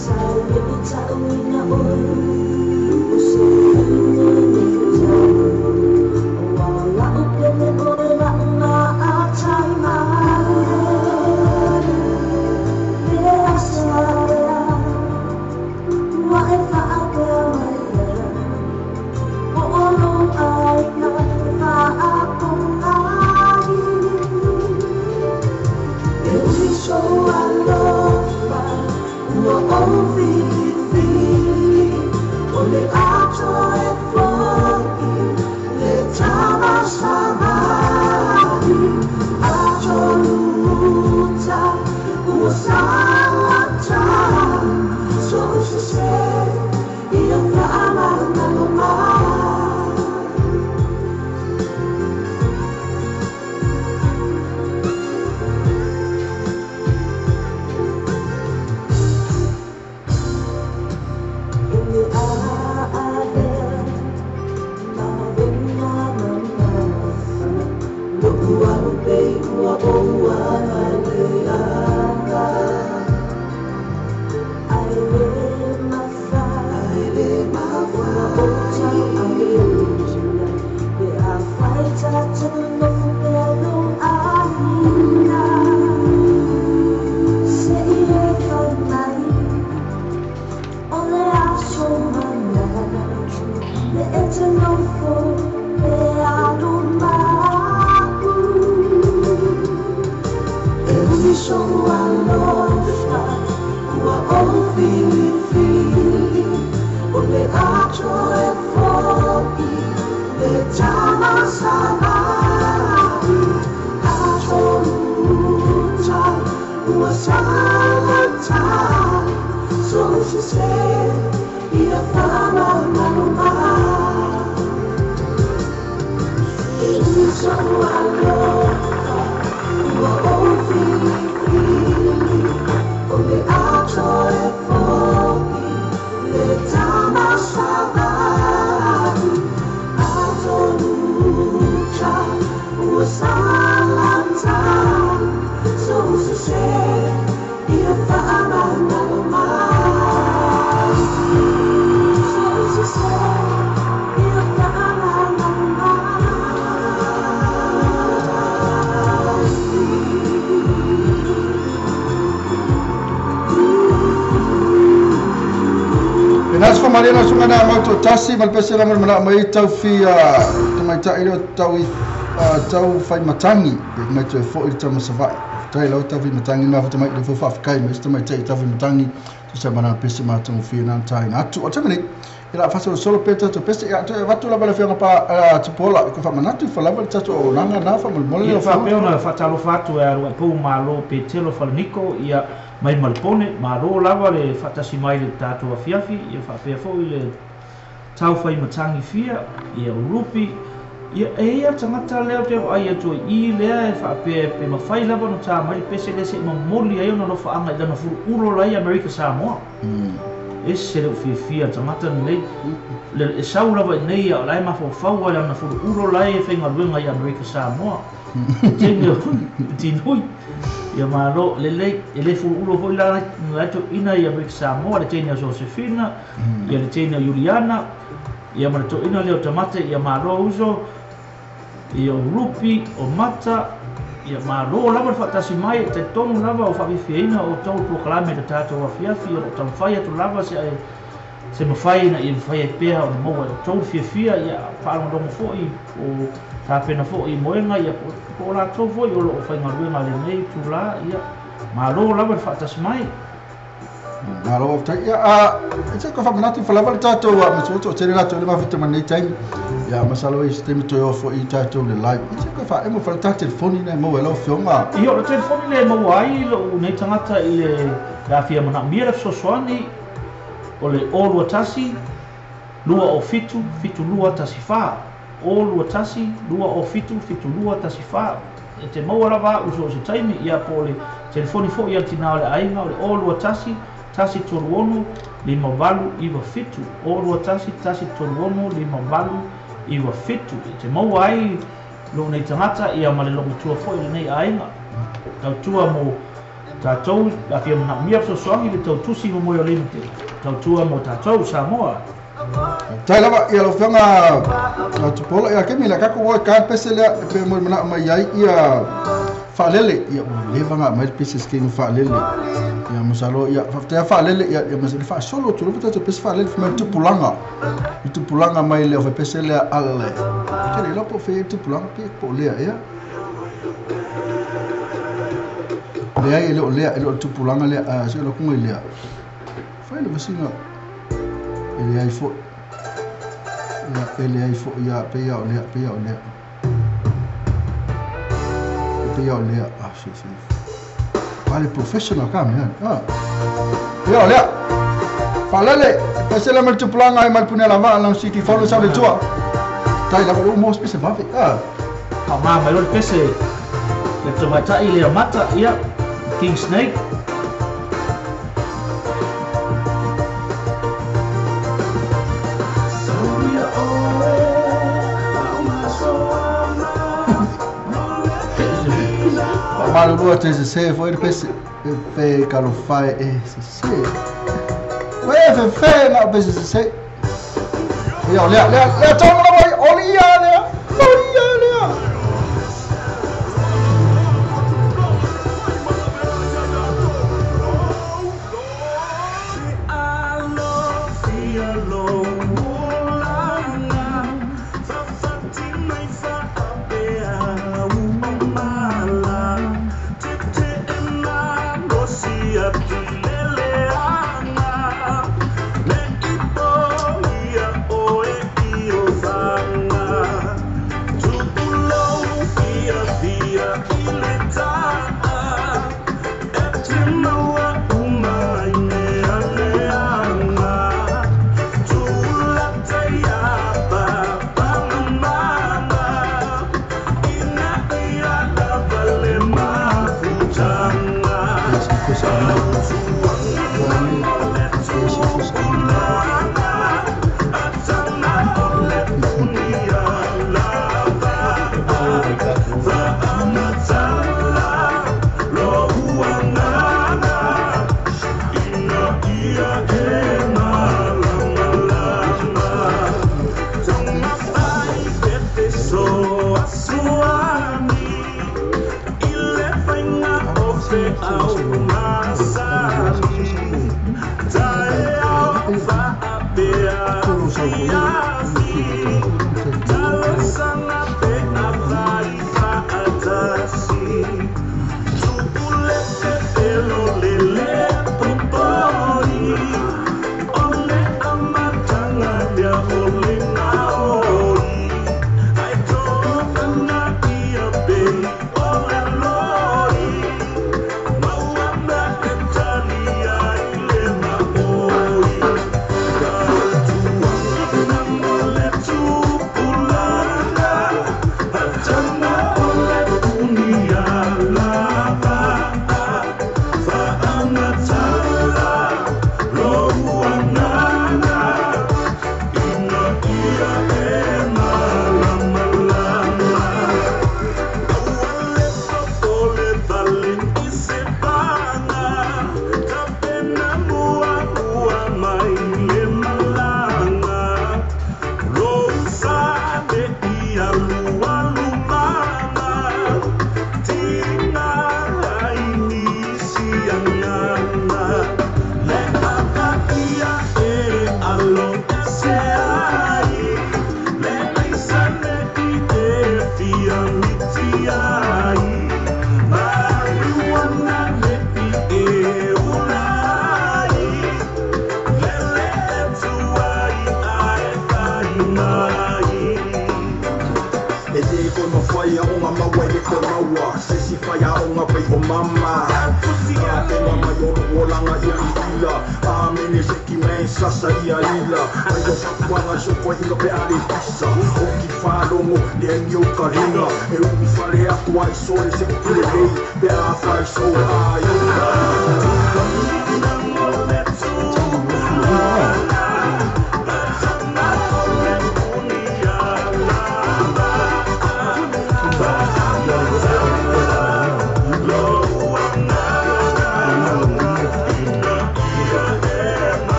Sa le i tauina oe, o se ina ne futau. O wā lau pele oe lau ngā atai mai. Le asa lea, ua e whaapea mai ea. O olo aina whaapongai. E ui so alofa, ua o filifili, o le ato e fo'i, le tamasavai. Ato luta, ua salata, so usase, ia whaamanalo mai. Mariana sunga na mau to tasi ma le pese la mo na mai tau fi te mai tai leo tau i tau fai matangi e mai toe fo i tau masavai tai lau tau fi matangi na fata mai le fo whawhikai mai te mai tai tau fi matangi tu sa mana pese ma tau fi na tai na atu o te mani i la faso solo peta to pese ia te watu la bala fi pa te pola ko fa manatu fa lava te o nanga na fa mo mo le fa pe ona fa talo fatu e aru pou malo petelo fa niko ia mai malpone malo lava le fatasi mai le tatou afiafi ia faapea foʻi le taufai matangi fia ia o lupi ia e ia tagata lea te ai atu i lea e faapea pe mafai lava ona tā mai le pese lea seʻi mamoli ai ona lofaaga i lana fuluulo lai Amerika Samoa. Ese le ufiafia tagata lenei e sau lava i nei a o lae mafaufau ai lana fuluulo lai e faigaluega i Amerika Samoa. Tene tinui ia malo lelei e le fuluulo foʻi la toʻina i Amerika Samoa le teine o Josefina ia le teine o Juliana ia ma le toʻina lea o tamate ia malo uso ia o Rupi o Mata ia malo lava le faatasi mai e talitonu lava o faafiafiaina o tou polokalame le tatou afiafi o loo taumafai atu lava se ae se mafai na ia mafai ai pea ona maua e outou fiafia ia faalogologo foʻi o tapena foʻi moega ia po o latou foʻi o loo faigaluega lenei tulā ia malo lava le faatasi mai. Malo whaftai. Ia, e te ko whamanatu whalava le tātou a matua o tere rātou le mawhita manei taimi. Ia, masalo e se taimi toe ofo i tātou le live. E te ko wha emo whala tā telefoni nei maua e lau whionga. Ia, o le telefoni le maua ai lou nei tagata i le afia manaomia le fesoasoani o le 021 207 7214 021 207 7214 e te maua lava a'u so o se taimi ia po o le telefoni foʻi a le tinā o le aiga o le 021 136 5897 021 136 5897 e te maua ai Lou nei tagata ia ma le loomatua foi o lenei aiga. Tautua mo tatou a fia manaomia fesoasoani le tautusi ma Moe o Limited. Tautua mo tatou Samoa. Tai lava ia lau afioga Tupuola ia Kemi le tatou o e ka le pese lea e pei mo le manao mai ai ia faalele ia ua leva ona aumai le pese se taimi faalele ia masalo ia faafetai lava faalele ia ia le faasolo atu lava tatou pese faalele fai mai le tupulaga le tupulaga mai le pese lea ale ou te le iloa po o fea le tupulaga pe po o lea ea leai e le o lea e le o le tupulaga lea a se o le atuga i lea fai le masina e leai foi ia e leai foi ia pei lava o lea pei lava o lea e pei lava o lea ah se se pale professional ka mea ah pei lava o lea faalele pese le mai le tupulaga ai mai le pune lava ala siki folo sa le tua tai lava o mo pese vave ah Faaaoga mai loa le pese le tamaitai lea mata, ia, King Snake. Faamalulu atu e sese foi le pese e fe kalofae e sese Fe fe fe na o pese sese Ia o lea lea lea tonu lava ia o ia lea o ia lea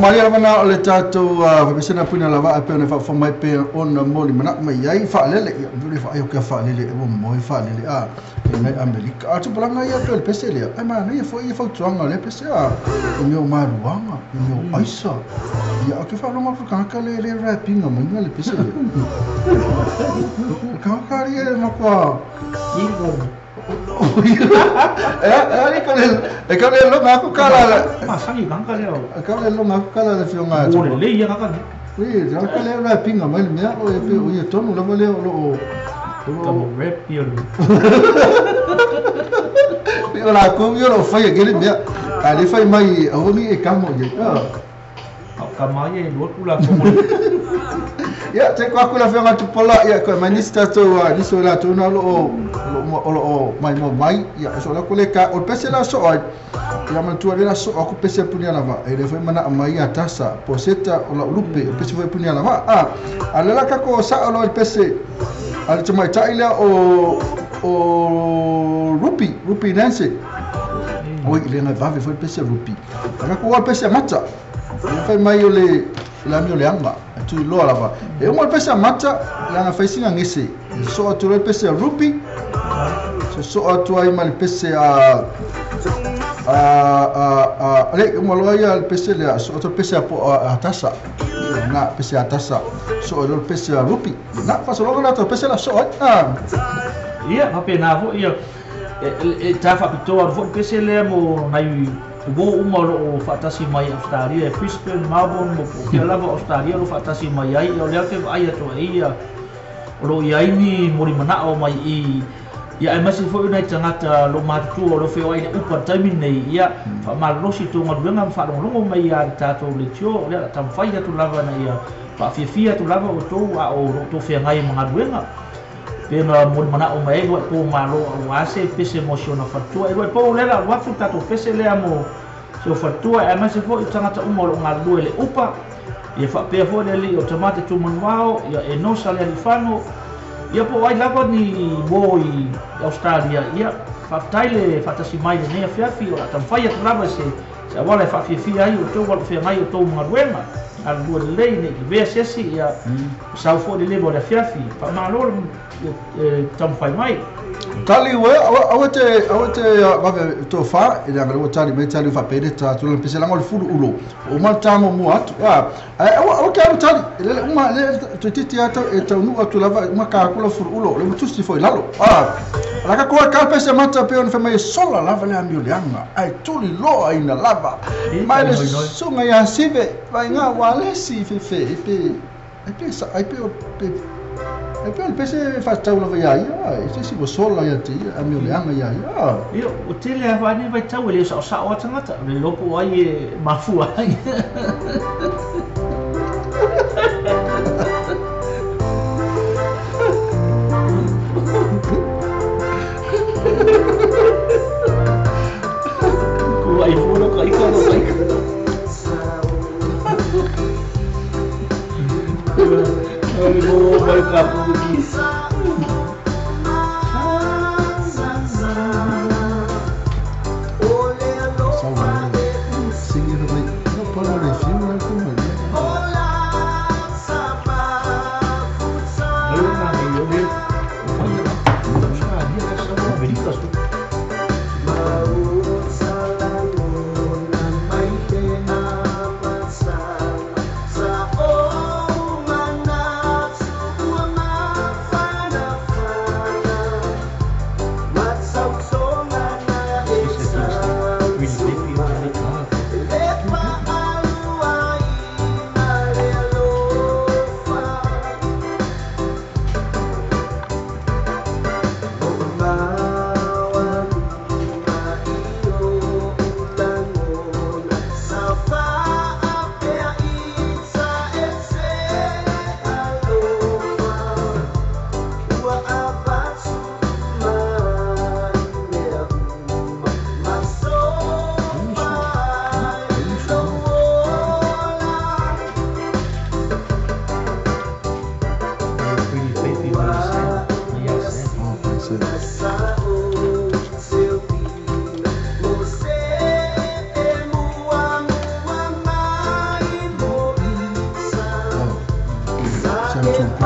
Maria lava na o le tatou faapesena puna lava a pe ona faafofoga mai pe ona moli manao mai ai faalele ia le faai o ke faalele e ua moe faalele a e nai Amerika a tupulaga ia pe o le pese lea ai manaia foi ia fautuaga o lea pese a e mea o maluaga e mea o aisa ia o ke faalogo atu le tagata le le rapinga mai le pese lea le tagata ia e matua e ka le longa aku kala masagi kanga lea e ka le longa aku kala le fionga o le lei ia kaka ui ja ka le rapinga mai le mea o e pe o ia tonu lava lea o loo ka mo rap ia le o la ko ia o fai e le mea a le fai mai o ni e kamo ia ka mai e lo kula ko ia te kwa kula fionga tupola ia ko mai ni tatou ni so la tuna lo o mai mo mai ia so la ko le ka o pese la so ai ia matua le la so aku pese punia lava e le foi mana mai ia tasa poseta o la lupe o pese foi punia lava a a le la ka ko sa o le pese a le mai tai le o rupi Nancy o ile na vave foi pese rupi ka ko pese mata ia fai mai o le la mi o le anga tu loa lava e o pese mata la na fai singa ngese so atu le pese rupi so atu ai ma le pese a le mo lo ia le pese le so atu pese a tasa na pese a tasa so le pese a rupi na fa so lo na to pese la so a ia fa pe na fo ia e ta fa pito fo pese le mo nai o uma o faatasi mai Australia, Brisbane, Melbourne, mo po lava Australia lo faatasi mai ai o lea ke ai atu ai o lo iai ni mori manao mai i ia e masi foi nai tagata lo matutua o lo feoai le upa taimi nei ia faamalolosi tou galuega ma faalogologo mai ia le tatou leitio o lea taumafai atu lava na ia faafiafia atu lava outou a o loo tou feagai ma galuega pena moli manao mai ai luai pou malo auā se pese mo si ona faletua e luai pou lea la alu atu tatou pese lea mo si o faletua e aemaise foi tagata uma o loo galulue le upa ia faapea foi le alii o tamate tumanuao ia e nosa le alifano ia po ai lava ni mo i Australia ia faafetai le faatasi mai lenei afiafi o le a taumafai atu lava se auala e faafiafia ai outou alofeagai outou magaluega galulue lelei nei lavea se esi ia sau foi le leva o le afiafi faamalo le taumafai mai tali ue aua te vave tofa e le anga tali mai tali faapele ta tula pese langa o le fulu ulo o uma tamo mua atu a aua ke alu tali le uma le toititi atu e taunuu atu lava uma kakula fulu ulo le utusi foi lalo a la ka koa ka pese mata pe ona fai mai sola lava le amio le anga ai tuli loa ina lava mai le sunga ia sive vai ngā walesi fefe e pe e pe sa e pe e pe pese faatau lava ia ia e se si sola ia te ia amio le anga ia ia ia o tele a whane vai tau e le sao sao a tangata le lopo ai e mafua ai Ku ai furo ka ika no ka ika Ai mo mai ka puki. Time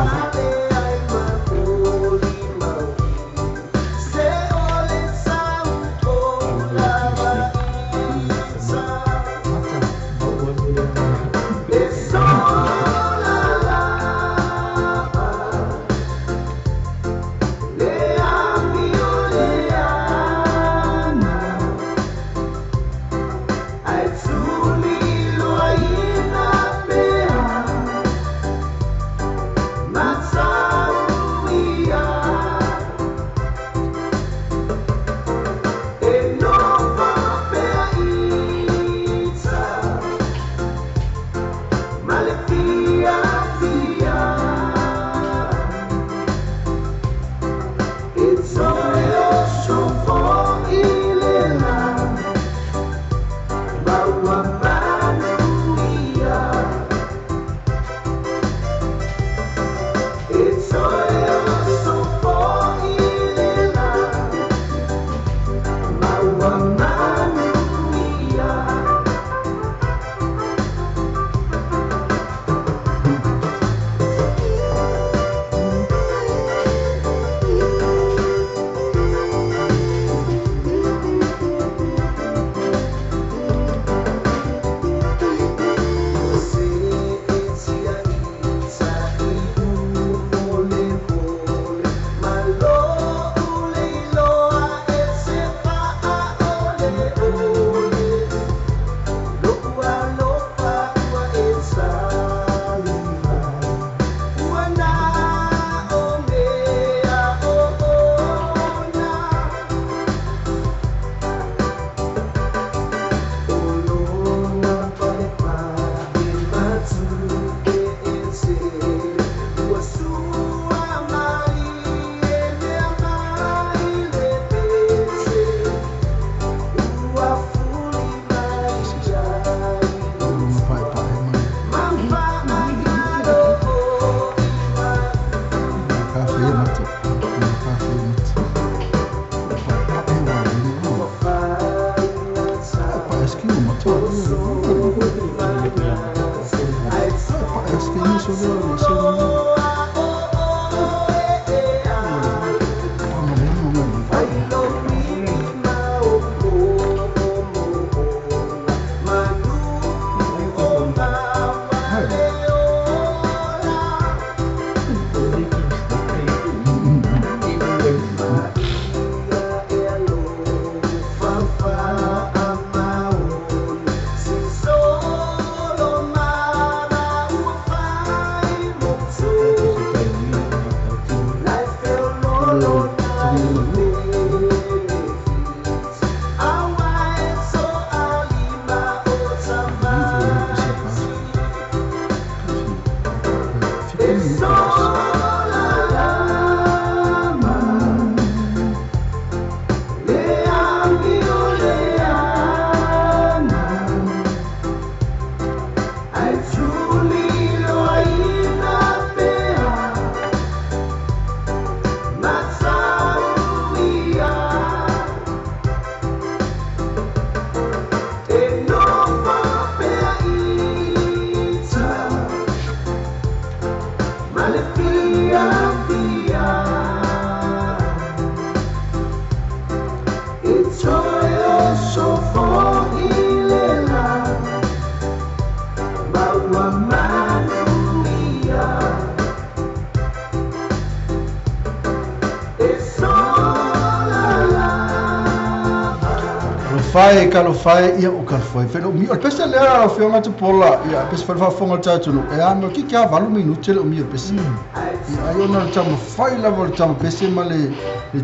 Fai kalofai ia o kalofai felo mi o pese le a fionga te pola ia pese fa fonga tatu no e ano ki kia valu minuti le mi o pese ia ai ona tama fai la vol tama pese ma le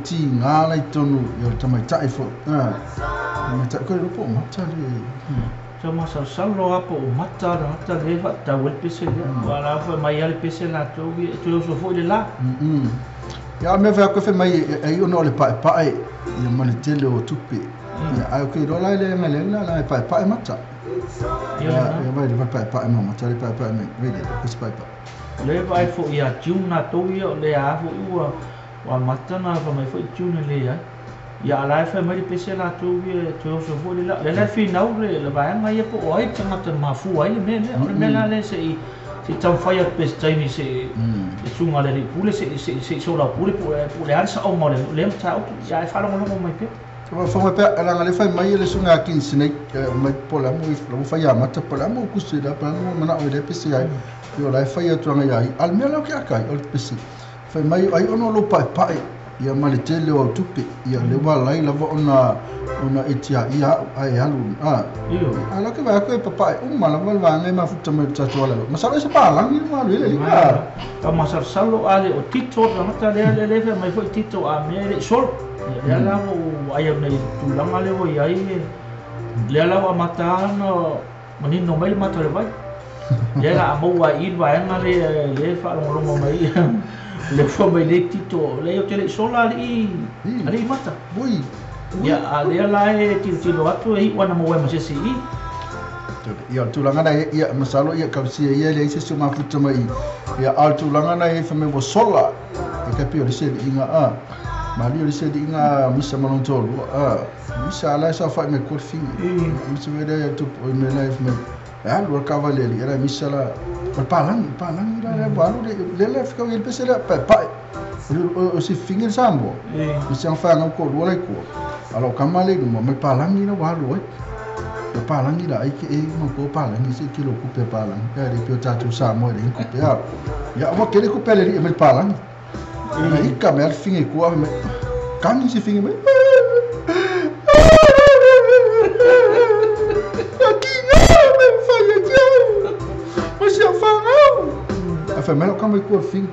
ti ngala i tonu ia tama tai fo ah ma ta ko po mata le tama sal sal lo apo mata mata le fa ta wel pese le wala fa mai ale pese la to i to so fo le la ia me fa ko fe mai ai ona le pa pa ia ma le tele o tupe. Ya, ai okay, rola le ngalena la pa pa mata. Ya, ya vai le pa pa ma mata le pa pa me, vede, pese pa pa. Le vai fo ia tuna to ia le a fo ua wa mata na fa mai fo tuna le ya. Ya la fa mai pese la to ia to so fo le la le la fi nau le le vai mai po oi tanga ma fu ai le me le me la le se i Se taumafai atu pea i se taimi se'i le susuga i le alii pule se'i se'i se'i soalaupule po o le a le sa'oga o le lea mataupu, ia ae faalogologo mai pea. Faafofoga pea, leaga lea fai mai le susuga ia King Snake mai po o le a mo la ua fai amata po o le a mo kusi la po o le a mo manao i lea pese ai. Ia la e fai atu aga ia ai. A o le mea la o ke aka ai o le pese. Fai mai ai ona o lou paepae ia ma le tele o au tupe ia lea ua ala ai lava ona ona e tiaia au ae alu a. A la ke vaai atu e papae uma lava le vaega e mafuta mai i le tatou alalo. Masalo e se palagi le malu i le alii a. Tau masalosalo a le o Tito le tagata lea lea lea fai mai foi Tito a mea e le i solo. Ia lea la ua ou vaai atu nei i le tulaga lea ua i ai lea la ua amata ona manino mai le mata o le vai. Lea la a maua ai i i le vaega lea lea e faalogologo mai le fua mai nei Tito leai ou te le i sola alii alii mata. Ui. Ia a lea la e tilotilo atu e iu ana maua ai ma se isi i i. Ia o le tulaga na ia masalo ia talosia ia e leai se isi o mafuta mai i ia a o le tulaga na i fai mai ua sola e tai pei o le isi aliiga a malie o le isi aliiga misa ma lona toalua a misa a la e saofai mai kua le figi misa foi lea tupu oi mea la e fai mai e alu a le taavale a alii la e misa la o le palagi palagi la lea ua alu le lea la e fekau i ai le pese lea paepae o si figi le Samoa ma si aga fanau toalua la i tua a o lau tama lea i luma ma le palagi la ua alu ai. O palagi la ai ke e ma ko palagi se kilo kupe palagi e le pio tatou Samoa le kupe a. Ia ua kele kupe le li me palagi. Na ika me al finge kua me kani se finge me. Ia kinga me fai e tiau. Ma si a whangau. A whai mai lau kama i kua finge.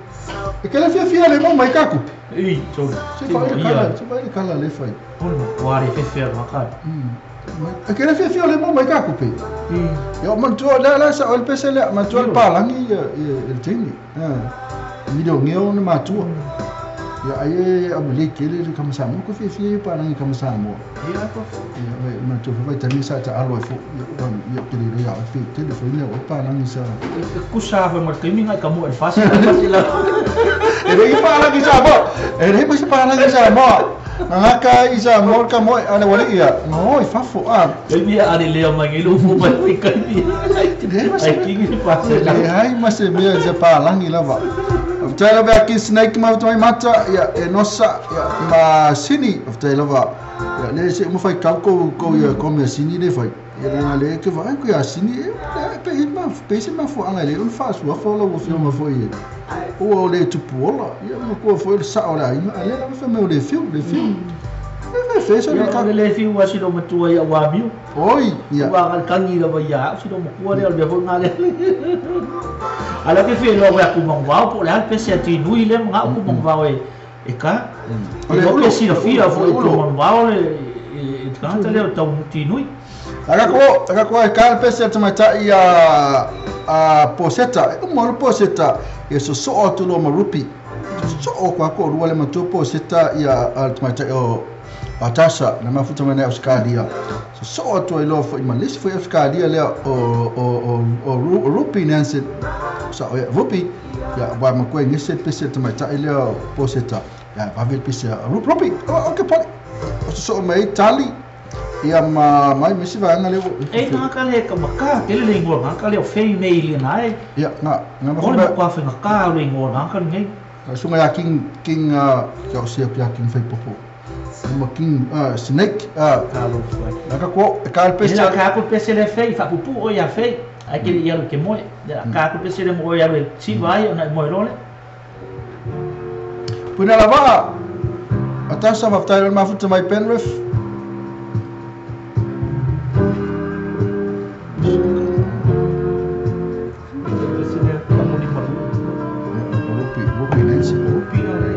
E kele fia fia le mau mai ka kupe. Ei, tolu. Se whai le kala, se whai le kala le whai. Ona, ua re whewhea ma ka. E kele fia fia le mau mai ka kupe. Ia o manatua, lea la sa o le pese lea, manatua le palangi ia le teine. Milioneo ona matua. Ia ai e au le kele le kama Samoa, ko fia fia ia palangi kama Samoa. Ia ko. Ia vai manatua foi vai tani sa ta alo e fo. Ia ia kele le ia fi tele foi lea o palangi sa. E kusa foi ma le taimi ngai ka mua i le fasi la fasi la. E le i palangi Samoa. E le ma se palangi Samoa. Ngaka i Samoa ka moe ale wale ia. No i fafo a. Taimi a le lea mai ngai lou fo mai foi kaimi. Ai kingi le fasi la. Le hai ma se mea se palangi lava. Faafetai lava ia King Snake ma fatamai mata ia e nosa ia ma sini faafetai lava ia le se uma fai kau kou kou ia kou mea sini le fai ia langa le ke vaai ku ia sini e pe i ma pe se mafuaanga le ona faasuafa o lau afioga foi e ua o le tupu ola ia ma kua foi le sao o le aiga a le lava fai mai o le fiu le fiu e fe fe sa le ka le fiu a silo matua ia ua miu oi ia ua ngal kangi lava ia au silo matua le o le mea foi nga le ala ke fe loa aku mangvao po le a le pese a tinui le mga aku mangvao e e ka O le o ulo ke silafia foi ulo. to mangvao le e tagata lea o tau tinui. Aka ko, aka ko e ka le pese a tamaitai a a Poseta. E uma o le Poseta ia sosoo atu loa ma Rupi. Sosoo koa ko rua le matua Poseta ia a le tamaitai o a Tasa na mafuta mai nei Ausekalia. Sosoo atu ai loa foi ma le isi foi Ausekalia lea o o o o Rupi Nansen. Sa o ia Rupi ia wa ma koe ngese le pese a le tamaitai lea o Poseta. Ia vave le pese a Rupi. Rupi, o ke pale. O sosoo mai ai tali ia ma mai ma isi vaega lea ua E ngā le ka maka tele le ingoa ngā le o fei nei li na e. Ia, ngā, ngā Ole mo kwa whenga ka le ingoa ngā nei. Sunga ia King, King, kia o sia pia King Whaipopo. Ma King, Snake, Ka lo fai. Nā ka ko, e ka le pese. Ina ka ko pese le fei, whapupu o ia fei. Ai ke ia ke moe. Ia ka ko pese le mo ia le siva ai ona i moe lole. Puna lava, a tasa whaftai le mafuta mai Penrith. Pese le kamoni maru. Rupi, Rupi Nancy. Rupi la le.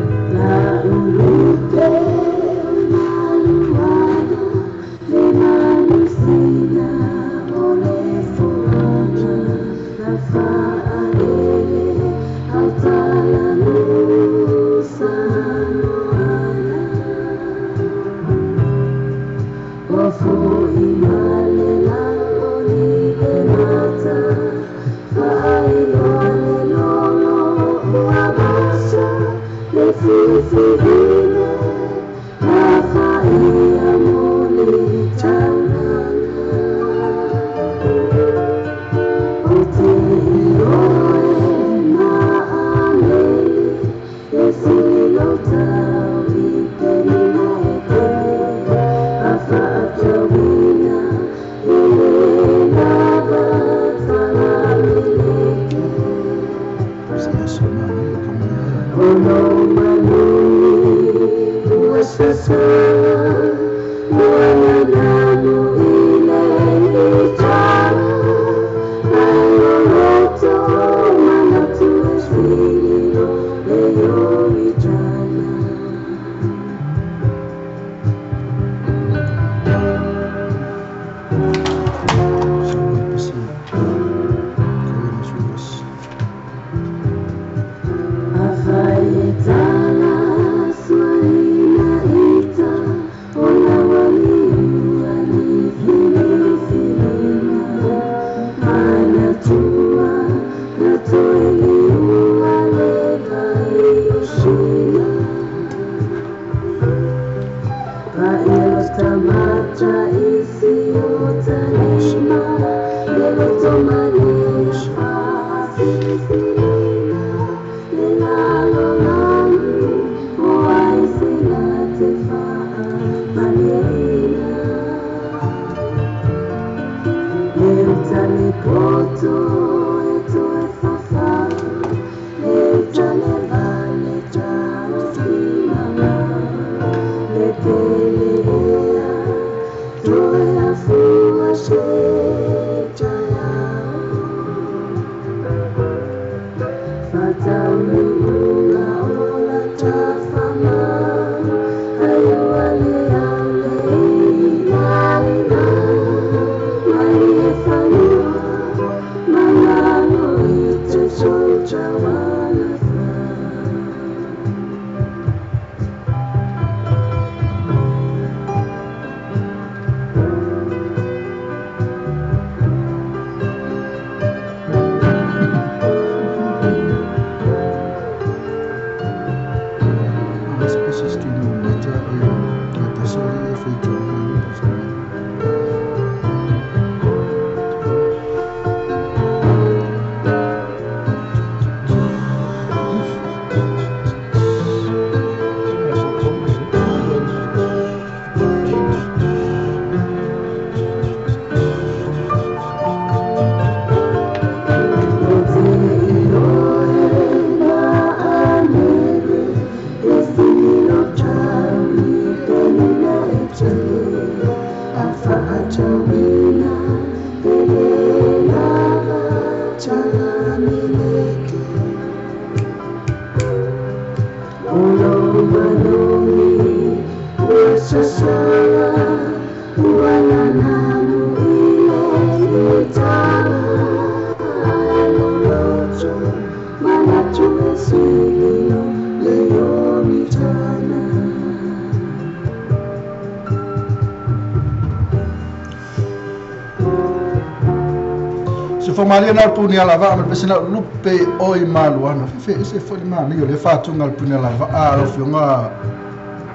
Maria na puni ala va ma pese na lupe oi maluana fe ese fo le mani le fa tunga le puni ala va a lo fionga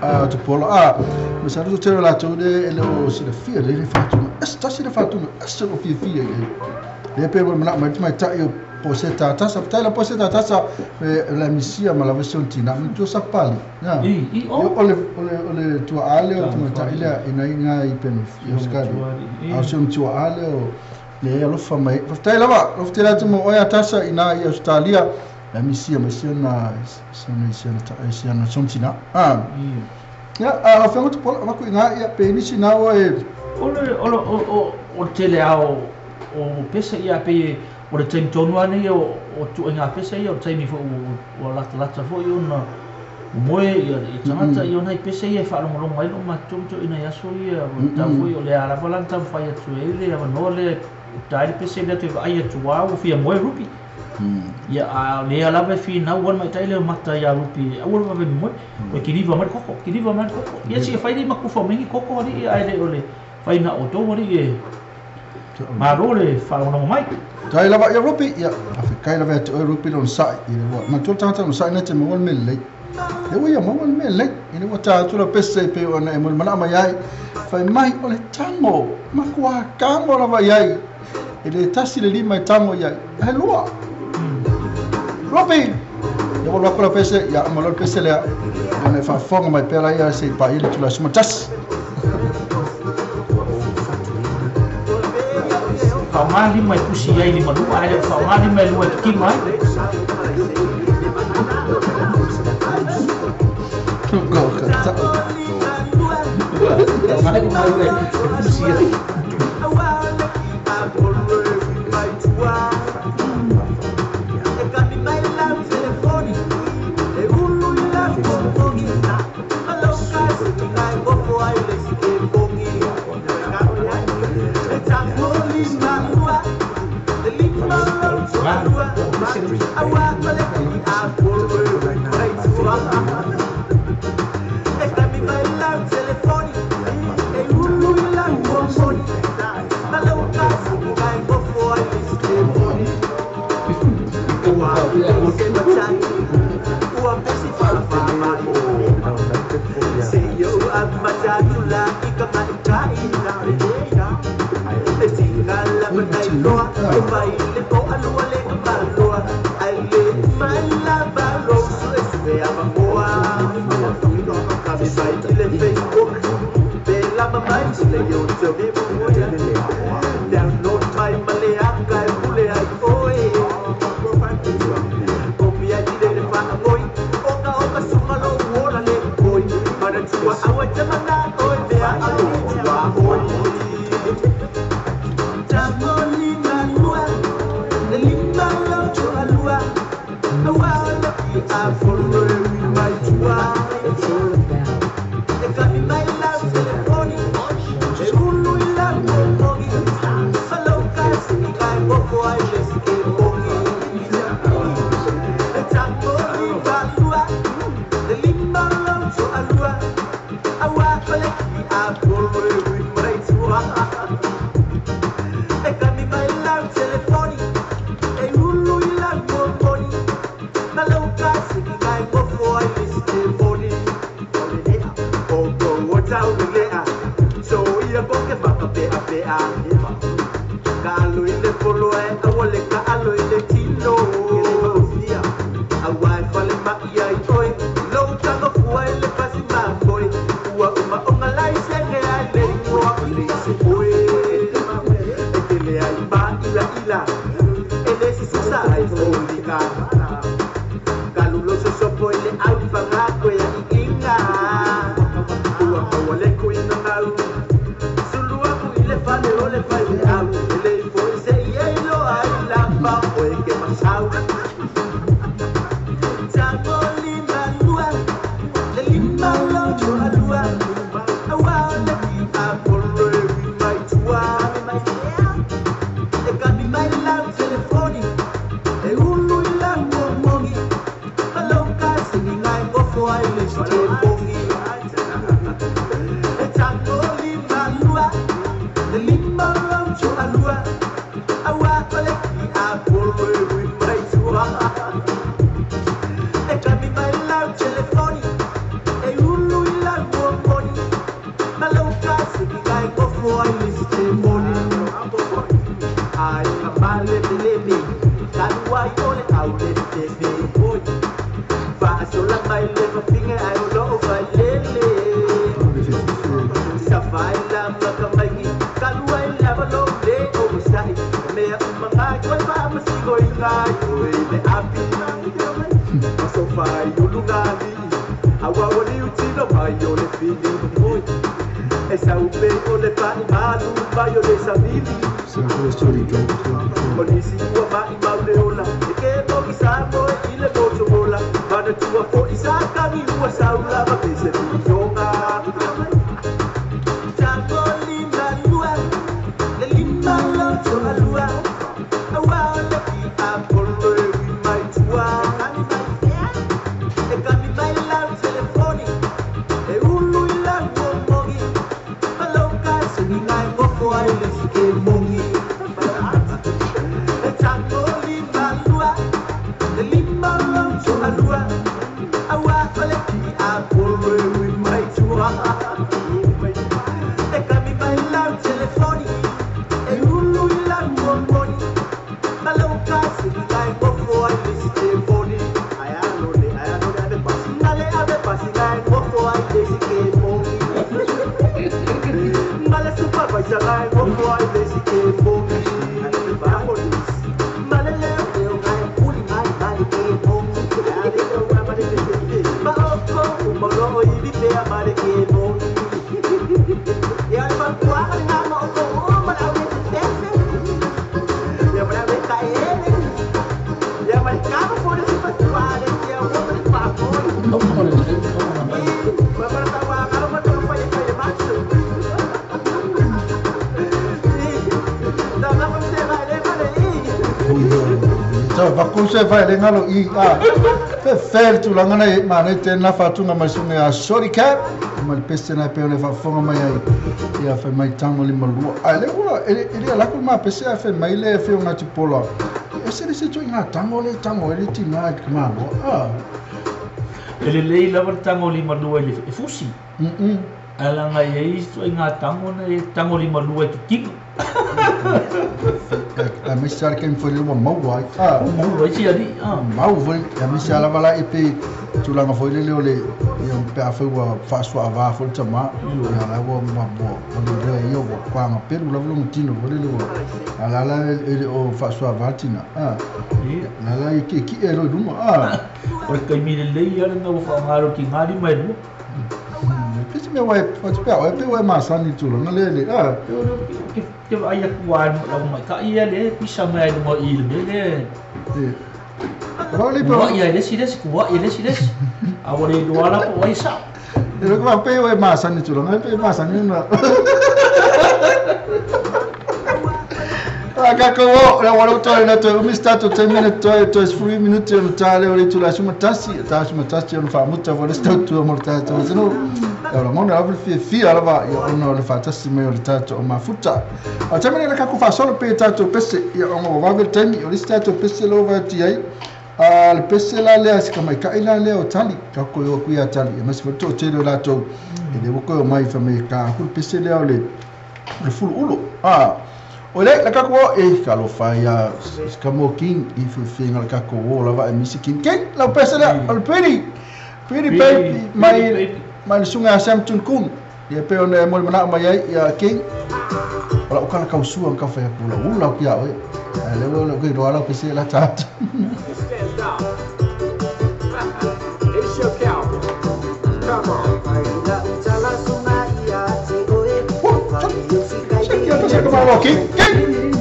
a te polo a ma sa ru te la to le le o si le fia le fa tunga esta si le fa tunga esta o fia fia le pe mo na ma ma ta yo poseta tasa ta la poseta tasa la misia ma la version tina mi to sa pali na i o le o le tu ale o tu ta ile ina inga i pen yo skali a se un tu ale o le alofa mai faafetai lava faafetai atu mo oe atasa ina i Australia la misia ma siona siona siona siona somtina a ia a fa mo pola ma ku ina ia pe ni sina o e o o o tele ao o pesa ia pe o le taimi tonu ane ia o tuuaiga pesa ia o le taimi foi ua latalata foi ona moe ia i tagata ia ona i pesa ia e faalogologo ai loo matou toʻina i aso ia tau foi o le a lava lana taumafai atu ai le avanoa lea uta ai le pesa lea toe vaai atu a ua fia moe rupi ia a lea lava e finau ana maʻitai lea mata iā rupi aua le vave moe oe kiliva mai le koko kiliva mai le koko ia seia fai lei makufa mai ni koko alii ae le o le faina outou alii e malo le faalogologo mai. Tai lava ia rupi ia afekai lava atu oe rupi lona saʻi i le ua matua le tagata lona saʻi na te maua le mea lelei le ua ia maua le mea lelei ina ua tā atu la pese e pe ona e mo le manaʻa mai ai fai mai o le tago makuā tago lava iai e le tasi le lima e tago iai ae lua rupi ia ua loako la pese ia ma lo le pese lea ona e faafofoga mai pea laia se i paia le tula suma tasi. Faaaoga lima e pusi ai limalua ae le o faaaoga lima e lua e kikino ai. Vaku se vai le ngalo i a fe fel tu langa nei ma nei te na fatunga mai sunga a sorry cap ma le pese na pe le fafonga mai ai ia fe mai tango le malua a le ua ele ele la ko ma pese a fe mai le fe nga ti pola e se se tu nga tango le tango ele ti na ma no a ele le lava tango le malua le fusi ala nga ia tu nga tango na tango le malua ti kiko a misa ke mfo le mau ai a mau ai ti ali a mau foi a misa la vala e pe tulanga foi le le ia pe a foi wa fa swa va foi tama ia la wa ma bo le ia wa kwa nga pe la lo mutino foi le wa ala la ele o fa swa va tina a la la ki ki e lo duma a o kai mi le ia na wa fa ngaro ki ngari mai lu pese me wai pe o pe wai ma sani tulanga le le a ke vai aku an la mai ka ia le pisa mai mo i le le o le po ia le si le ku ia le si le a o le do ala po ai sa le ko pe wai ma sani tulanga pe ma sani na a ka ko la wala to na to mi sta to 10 minutes to 3 minutes no tale o le tula suma tasi ta suma tasi no fa mutta vo le sta to mo ta to no la mona la fi fi ala va ia ona le fa tasi me le tato ma futa a tamene le ka ku fa solo pe tato pese ia ona va ve temi o le sta to pese lo va ti ai a le pese la le as ka mai ka ila le o tali ka ko yo ku ia tali ma se to te la to e le ko mai fa me ka ku pese le o le fulu ulo a o le la ka ko e ka lo fa ia ka mo king i fu fi ngal ka ko la va e misi king king la pese la o piri piri baby mai mai sunga Sam Tun Kun ia pe ona mo mana mai ai ia king ola o kala kausua ka fa pula ula kia oi le lo ke ro ala pese la chat. Stand up. It's your cow. Come on. King king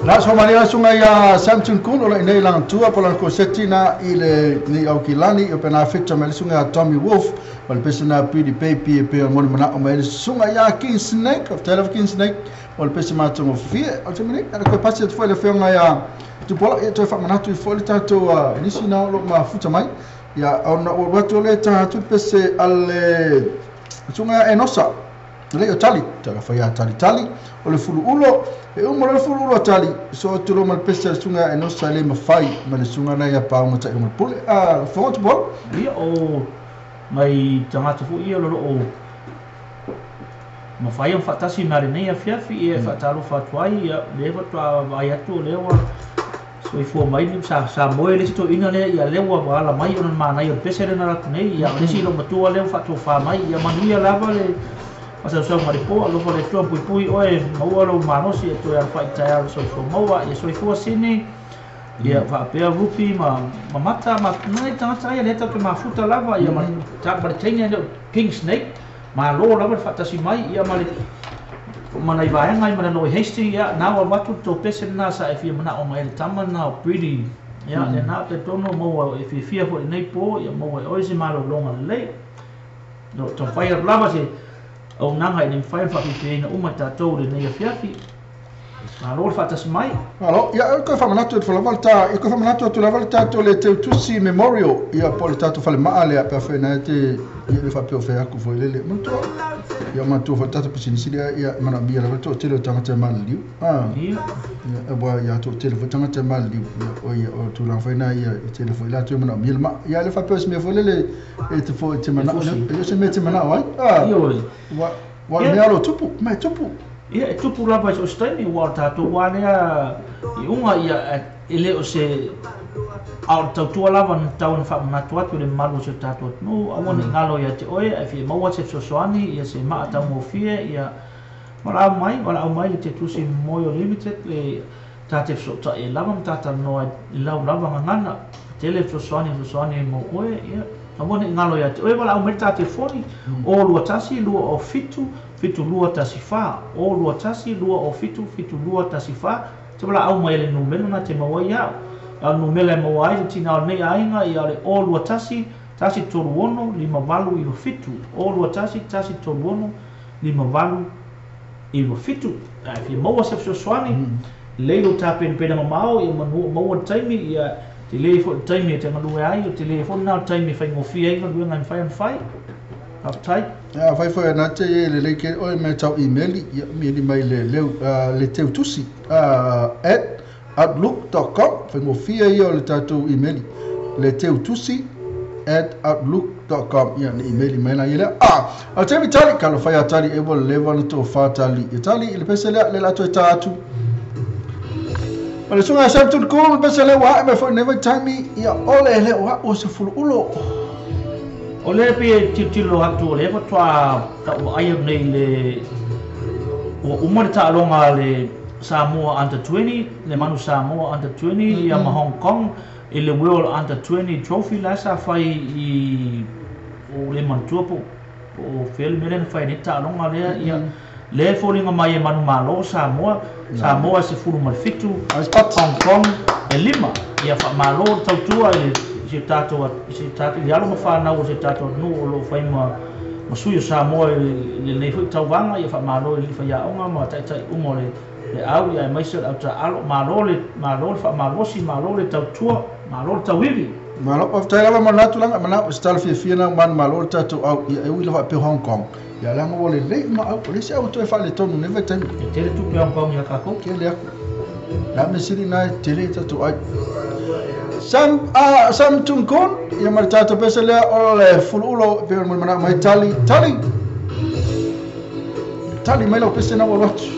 Na so mali asunga ia Samson Kun o le nei langa tua po la ko seti na i le ni au kilani o pena fita me sunga Tommy Wolf o le pese na Pretty Baby e pe mo mana o me sunga ia King Snake of Taylor King Snake o le pese ma tongo fie o te mene ana ko pasi atu foi le fionga ia Tupola e toe whaamanatu i foi le tātou nisi na o lo ma futa mai ia ona o watu le tātou pese ale sunga enosa le o tali tala fai a tali tali o le fulu ulo e umo le fulu ulo tali so tu lo mal pese sunga enosa le mafai ma le sunga na ia pa o tai o pule a fo bo ia o mai tangata fu ia lo o mafai o fatasi na le nei afiafi e fatalo fatuai ia le fatua vai atu le wa so i fo mai ni sa moe le sto ina le ia le wa wala mai ona mana ia pese le na ratu nei ia le si lo matua le fatu fa mai ia manuia lava le asa so mari po lo le tua pui pui oe maua lo manosi e toe alfa i tai so fo maua ia so i fo sini ia fa pea rupi ma mata ma nei tangata ia le ta ma futa lava ia ma ta ma tenia King Snake ma lo lava fatasi mai ia ma le mana i vaenga i mana no hasty ia na wa watu to pese na sa e fia mana o mai le tama na o pretty ia le na te tono mo e fia fia fo nei po ia mo e oisi malo longa le no to fai lava se o nanga i fai fa fi na uma tatou le nei fiafi ma lo fatasi mai alo ia ko fa mana tu fa volta e ko fa mana tu la volta to le te tusi memorial ia po le tatou fa le maale pe fa na te ia le fa pe fa ku fo le le mo ia ma tu fa tatou pisinisi ia mana mia la to te le tanga te mal liu ah ia e bo ia to te le fa tanga te mal liu ia o ia o tu la fa na ia te le fa la tu mana mia ma ia le fa pe me fo le le e te fo te mana e se me te mana ai ah ia wa wa me alo tupu me tupu ia e tupu lava i o staimi ua tātou wālea i unga ia e le o se au tautua lava na tau na whaamanatu atu le malu o se tātou atu no aua ni ngalo ia te oe e fie maua se fesoasoani ia se maa taugofie ia wala au mai le te tusi Memorial Limited le tāte fesoota e lava ma tātanoa i lau lava ngangana tele fesoasoani mo oe ia aua ni ngalo ia te oe wala au mai le tāte foni o lua tasi lua o fitu fitu lua tasi fa o lua tasi lua o fitu fitu lua tasi fa te wala au mai le numero na te maua ia au numero e maua ai tina o nei ainga ia le o lua tasi tasi toru ono lima valu iwa fitu o lua tasi tasi toru ono lima valu iwa fitu ai fi maua se fesoasoani leilo ta penpena mamao ia manu maua taimi ia te le fo taimi te ngalue ai o te le fo na taimi fai ngofia ai ngalue ngai fai fai uptight ia fai foi na te le le ke o me tau email ia mi ni mai le le le teu tusi @outlook.com fai ngofia ia le tatou email le teu tusi @outlook.com ia ni email mai la ia a o te mi tali ka lo fai atali e bo le va to fa tali e tali le pese le la to tatu Mas sunga sa tu ko pese le wa me foi never time ia ole le wa o se fulu ulo o le pe titilo atu le fatua ta o ai nei le o uma ta longa le Samoa under 20 le manu Samoa under 20 ia ma Hong Kong e le World Under 20 Trophy la sa fai i o le mantua po o fele mele fai ni ta longa le ia le folinga mai e manu malo Samoa Samoa se fulu ma fitu Hong Kong e lima ia fa malo tautua e se tatou ia lo whanau se tatou nu o lo fai ma sui o Samoa le nei foi tauvaga ia faamalo i le faiaoga ma taitai uma o le au ia aemaise o le autaalo malo le faamalosi malo le tautua malo le tauivi malo faafetai lava ma lena tulaga manao se tala fiafia na manu malo le tatou au ia e ui le faapea Hong Kong ia leaga ua lelei ma au o le isi au toe faaletonu nei vaitaimi e tele tupe Hong Kong ia kākou kele aku la me sili na e tele i tatou ai Sam Tungkon ia ma le tatou pese lea o le fuluulo pe o le manao mai tali tali tali mai lau pese na ua atu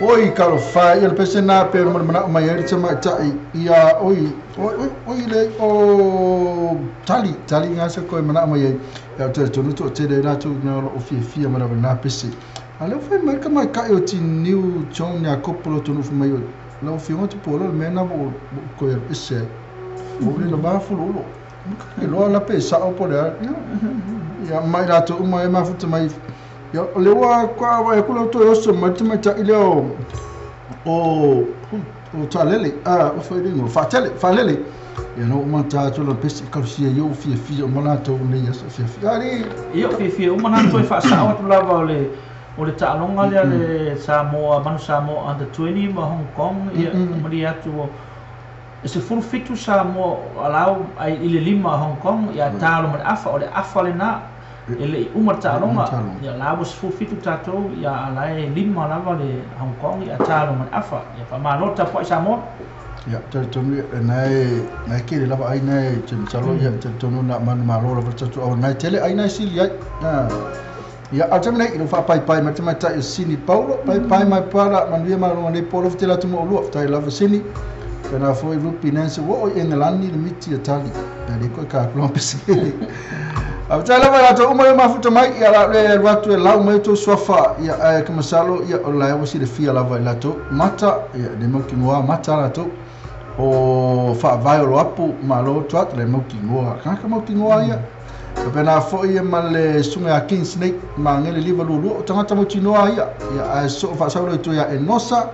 Oi ia le pese na pe mana mana mai ai te mai tai ia oi oi oi le o tali tali nga se ko mana mai ai ia te tonu to te le la tu na o fia fia mana na pese ale foi mai ka mai ka o ti new John ya kopolo tonu fu mai la o fia o te polo me na o ko ia pese o le la fu lo ke lo la pesa o pole ia mai la tu mai ma fu te mai ia le wa kwa wa ko lo to yo so mai te mai tai le o o talele a o foi fatele falele ia no uma ta tu lo pesi ka sia yo fia fia o mana to nei ia fia fia ari ia fia fia o mana to fa sa o lava o le ta'aloga lea le Samoa Manu Samoa under 20 ma Hong Kong ia mali atu e se fulu fitu Samoa alau ai i le lima Hong Kong ia talo ma le afa o le afa lena e le uma ta'aloga ia lau se fulu fitu tatou ia ala e lima lava le Hong Kong ia talo ma le afa ia fa malo tapua'i Samoa. Ia, talitonu ia, lena e tele lava aiga e te masalo ia, talitonu na manumalo lava le tatou auala, na e tele aiga e sili ai. Ia, a o le taimi nei, i lou faapaipai mai le tamaitai o Sini Paulo, paipai mai brother, manuia maloga nei po alofa tele atu mo oulua, faafetai lava Sini. Pena foi Rupi Nancy, ua oo i Engelani le miti a Tali, e le koe ka kulonga pese. Faafetai lava i latou uma ia mafuta mai, ia la le alu atu e lau mai outou suafa, ia ae ka masalo, ia o la e ua silafia lava i latou mata, ia le mautinoa mata latou. O faavae o Loapu, malo atu atu, le mautinoa, kanaka mautinoa ia. Pena foi ia ma le susuga ia King Snake, Magele liva lua lua, o tagata mautinoa ia, ia ae soo faasaulo i tua ia Enosa,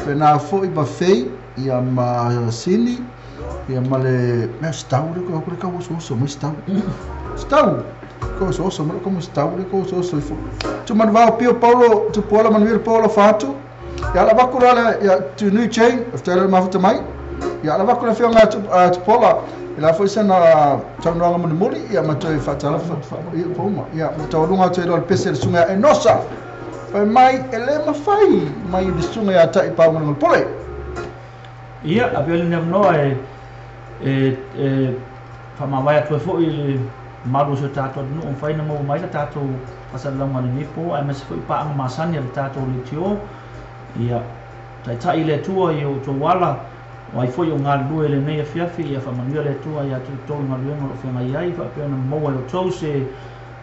pena foi ma Fei, ia ma Sini, ia ma le mea stau le ko le ka oso oso mai stau. Stau. Ko oso oso mai ko mo stau le ko oso oso ifo. Tu manu vao pio Paulo, tu pola manuia le Paulo fatu. Ia la vaku la ia tu new chain, after le mafuta mai. Ia la vaku le fionga tu pola. Ia la foi sana taunoaga mulimuli, ia ma toe faatala ia pauma. Ia ma taualuga atu ai loa le pese le susuga ia Enosa. Fai mai e le mafai mai le susuga ia Ta'i Paugalegali Pule. Ia, avea lenei avanoa e e e faamavae atu ai foi i le mamalu o si o tatou atunuu e mafai ona maua mai le tatou faasalalauga i lenei po, aemaise foi paaga masani a le tatou leitio. Ia, taitai le Atua i o outou ala, o ai foi o galulue i lenei afiafi, ia faamanuia le Atua ia te outou i galuega o lo o feagai ai, faapea ona maua e outou se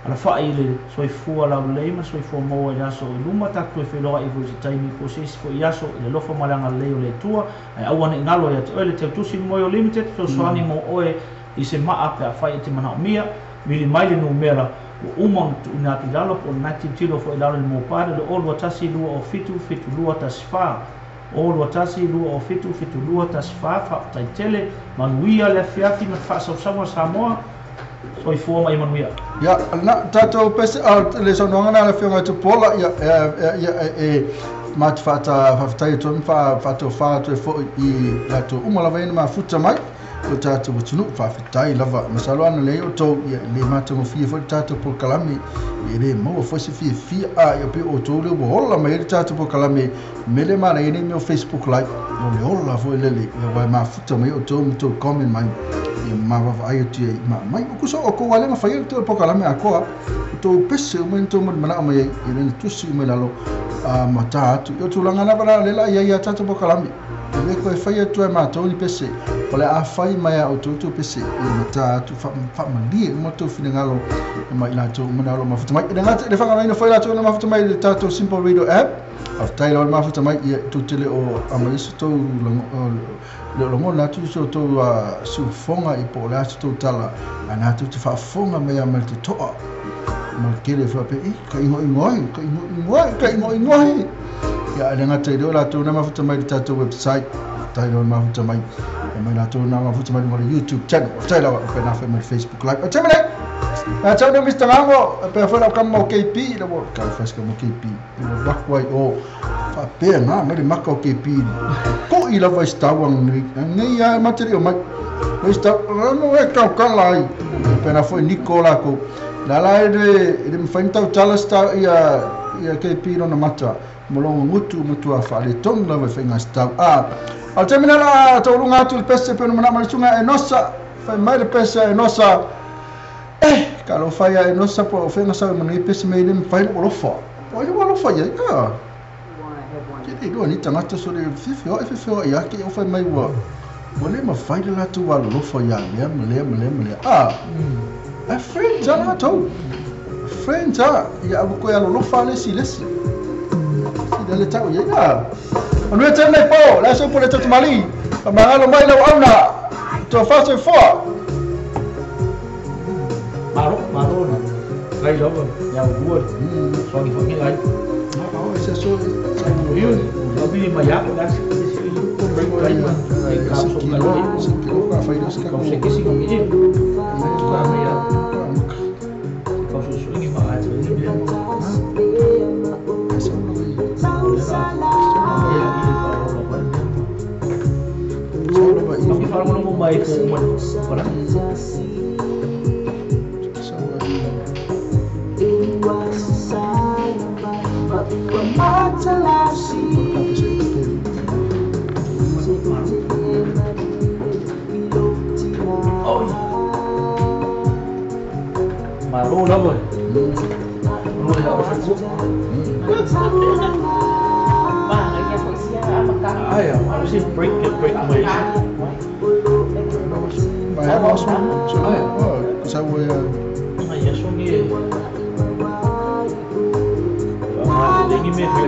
alafai i le soifua laulelei ma le soifua maua i le aso o i luma, tatou toe feiloai foi i se taimi po o se isi foi aso i le alofa ma le agalelei o le Atua, ae aua ne i galo ia te oe le Teutusi Memorial Limited, fesoasoani mo oe i se maa pe afai e te manaomia, vili mai le numera ua uma ona tuuina atu i lalo po o lena e tilotilo foi i lalo i le mobile, le 021 207 7214. 021 207 7214. Faafetai tele, manuia le afiafi ma le faasausauga Samoa. Soifua ma ia manuia. Ia, na tatou pese a le saunoaga na le afioga i Tupuola, ia ia e ma te faafetai atu ai ma faatofa atu ai foi i latou uma lava ia na mafuta mai o tatou atunuu. Faafetai lava, masalo ana leai outou, ia e le matagofie foi le tatou polokalame, e le maua foi se fiafia a ia pei o outou lea ua ola mai ai le tatou polokalame. Mele manaia nei mea o Facebook Live, o le ola foi lele, ia ua e mafuta mai outou ma tou comment mai, ia ma vaavaai atu ai ma mai o kusa o kou ale mafai le tou polokalame atoa, outou pese uma ni tou manao mai ai, ia le tusi uma i lalo a ma ta atu. Ia o tulaga lava la le la ia ia tatou polokalame. E le koe fai atu ai matou ni pese, o le a fai mai a outou tou pese, ia ma ta atu faamalie uma tou finagalo ma i latou uma na o lo mafuta mai. E le gata i le faagaloina foi latou na mafuta mai i le tatou Simple Radio app. Faafetai lava le mafuta mai, ia tou te le o aumai se tou le o lagona atu se tou siufofoga i po o le a se tou tala, ae na tou te faafofoga mai lava ma le totoa ma le tele faapea, e ka igoigo ai, ka igoigo ai, ka igoigo ai. Ia, e le gata i lea o latou na mafuta mai i le tatou website. Faafetai lava le mafuta mai, e mai latou na mafuta mai luga o le YouTube channel. Faafetai lava, faapena foi mai le Facebook Live. O taimi nei, a tau nei o Mr. Gango, e pea foi lau kama o KP, le ua kau fai se kama o KP, le ua vaku ai o faapea ngā mai le maka o KP, ko'i lava i se tau anei, anei a e mate le o mai, mai se tau, ano e kau kala ai, pena foi Niko lākou, la la e le mawhai ni tau tala se tau ia, ia KP lona mata, mo longa ngutu matua faaletonu lava i faiga se tau. A, o le taimi nei la taualuga atu le pese pe ona manao mai le susuga Enosa, fai mai le pese a Enosa, eh, ka alofa ia Enosa po o fea sau e manuia pese mai le mafai lou alofa. Po ai le ua alofa i ai, a. Ke le iloa ni tagata so le fefeoai fefeoai ia ke o fai mai ua ua le mafai le latou alolofa ia lea ma lea ma lea ma lea. A, a friends a latou. Friends a, ia aua koe alolofa le isi i le isi. Si le tau i ai a. Manuia tele nei po, le aso po le tatumali. Faamagalo mai lau auna. Tofa soifua. Malo, malo na. Kai lava, ia ua. Soagi fangi ai. Oh, ese so. Io, labi mai ako la se se kai ma. Kai ka so kai. Kilo ka fai se ka. Kau se kisi ka mi. Ka mi ya. Kau so so ingi ma ai so ni mi. Ki wharongorongo mai ko uma wala. Malo lava. Lo ya o fu. Ai, si break break mai. Ma ya ma so. Oh, sa wo ya. Ma ya so ni. Ma le ni me fe.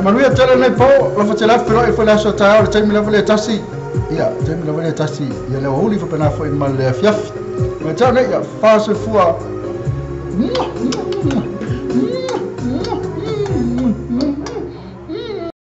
Manuia tele nei po la fa tele fero e fo la so ta o taimi lava le tasi ia taimi lava le tasi ia le holi fa pena fo ma le fiaf ma ta nei ia fa se fua.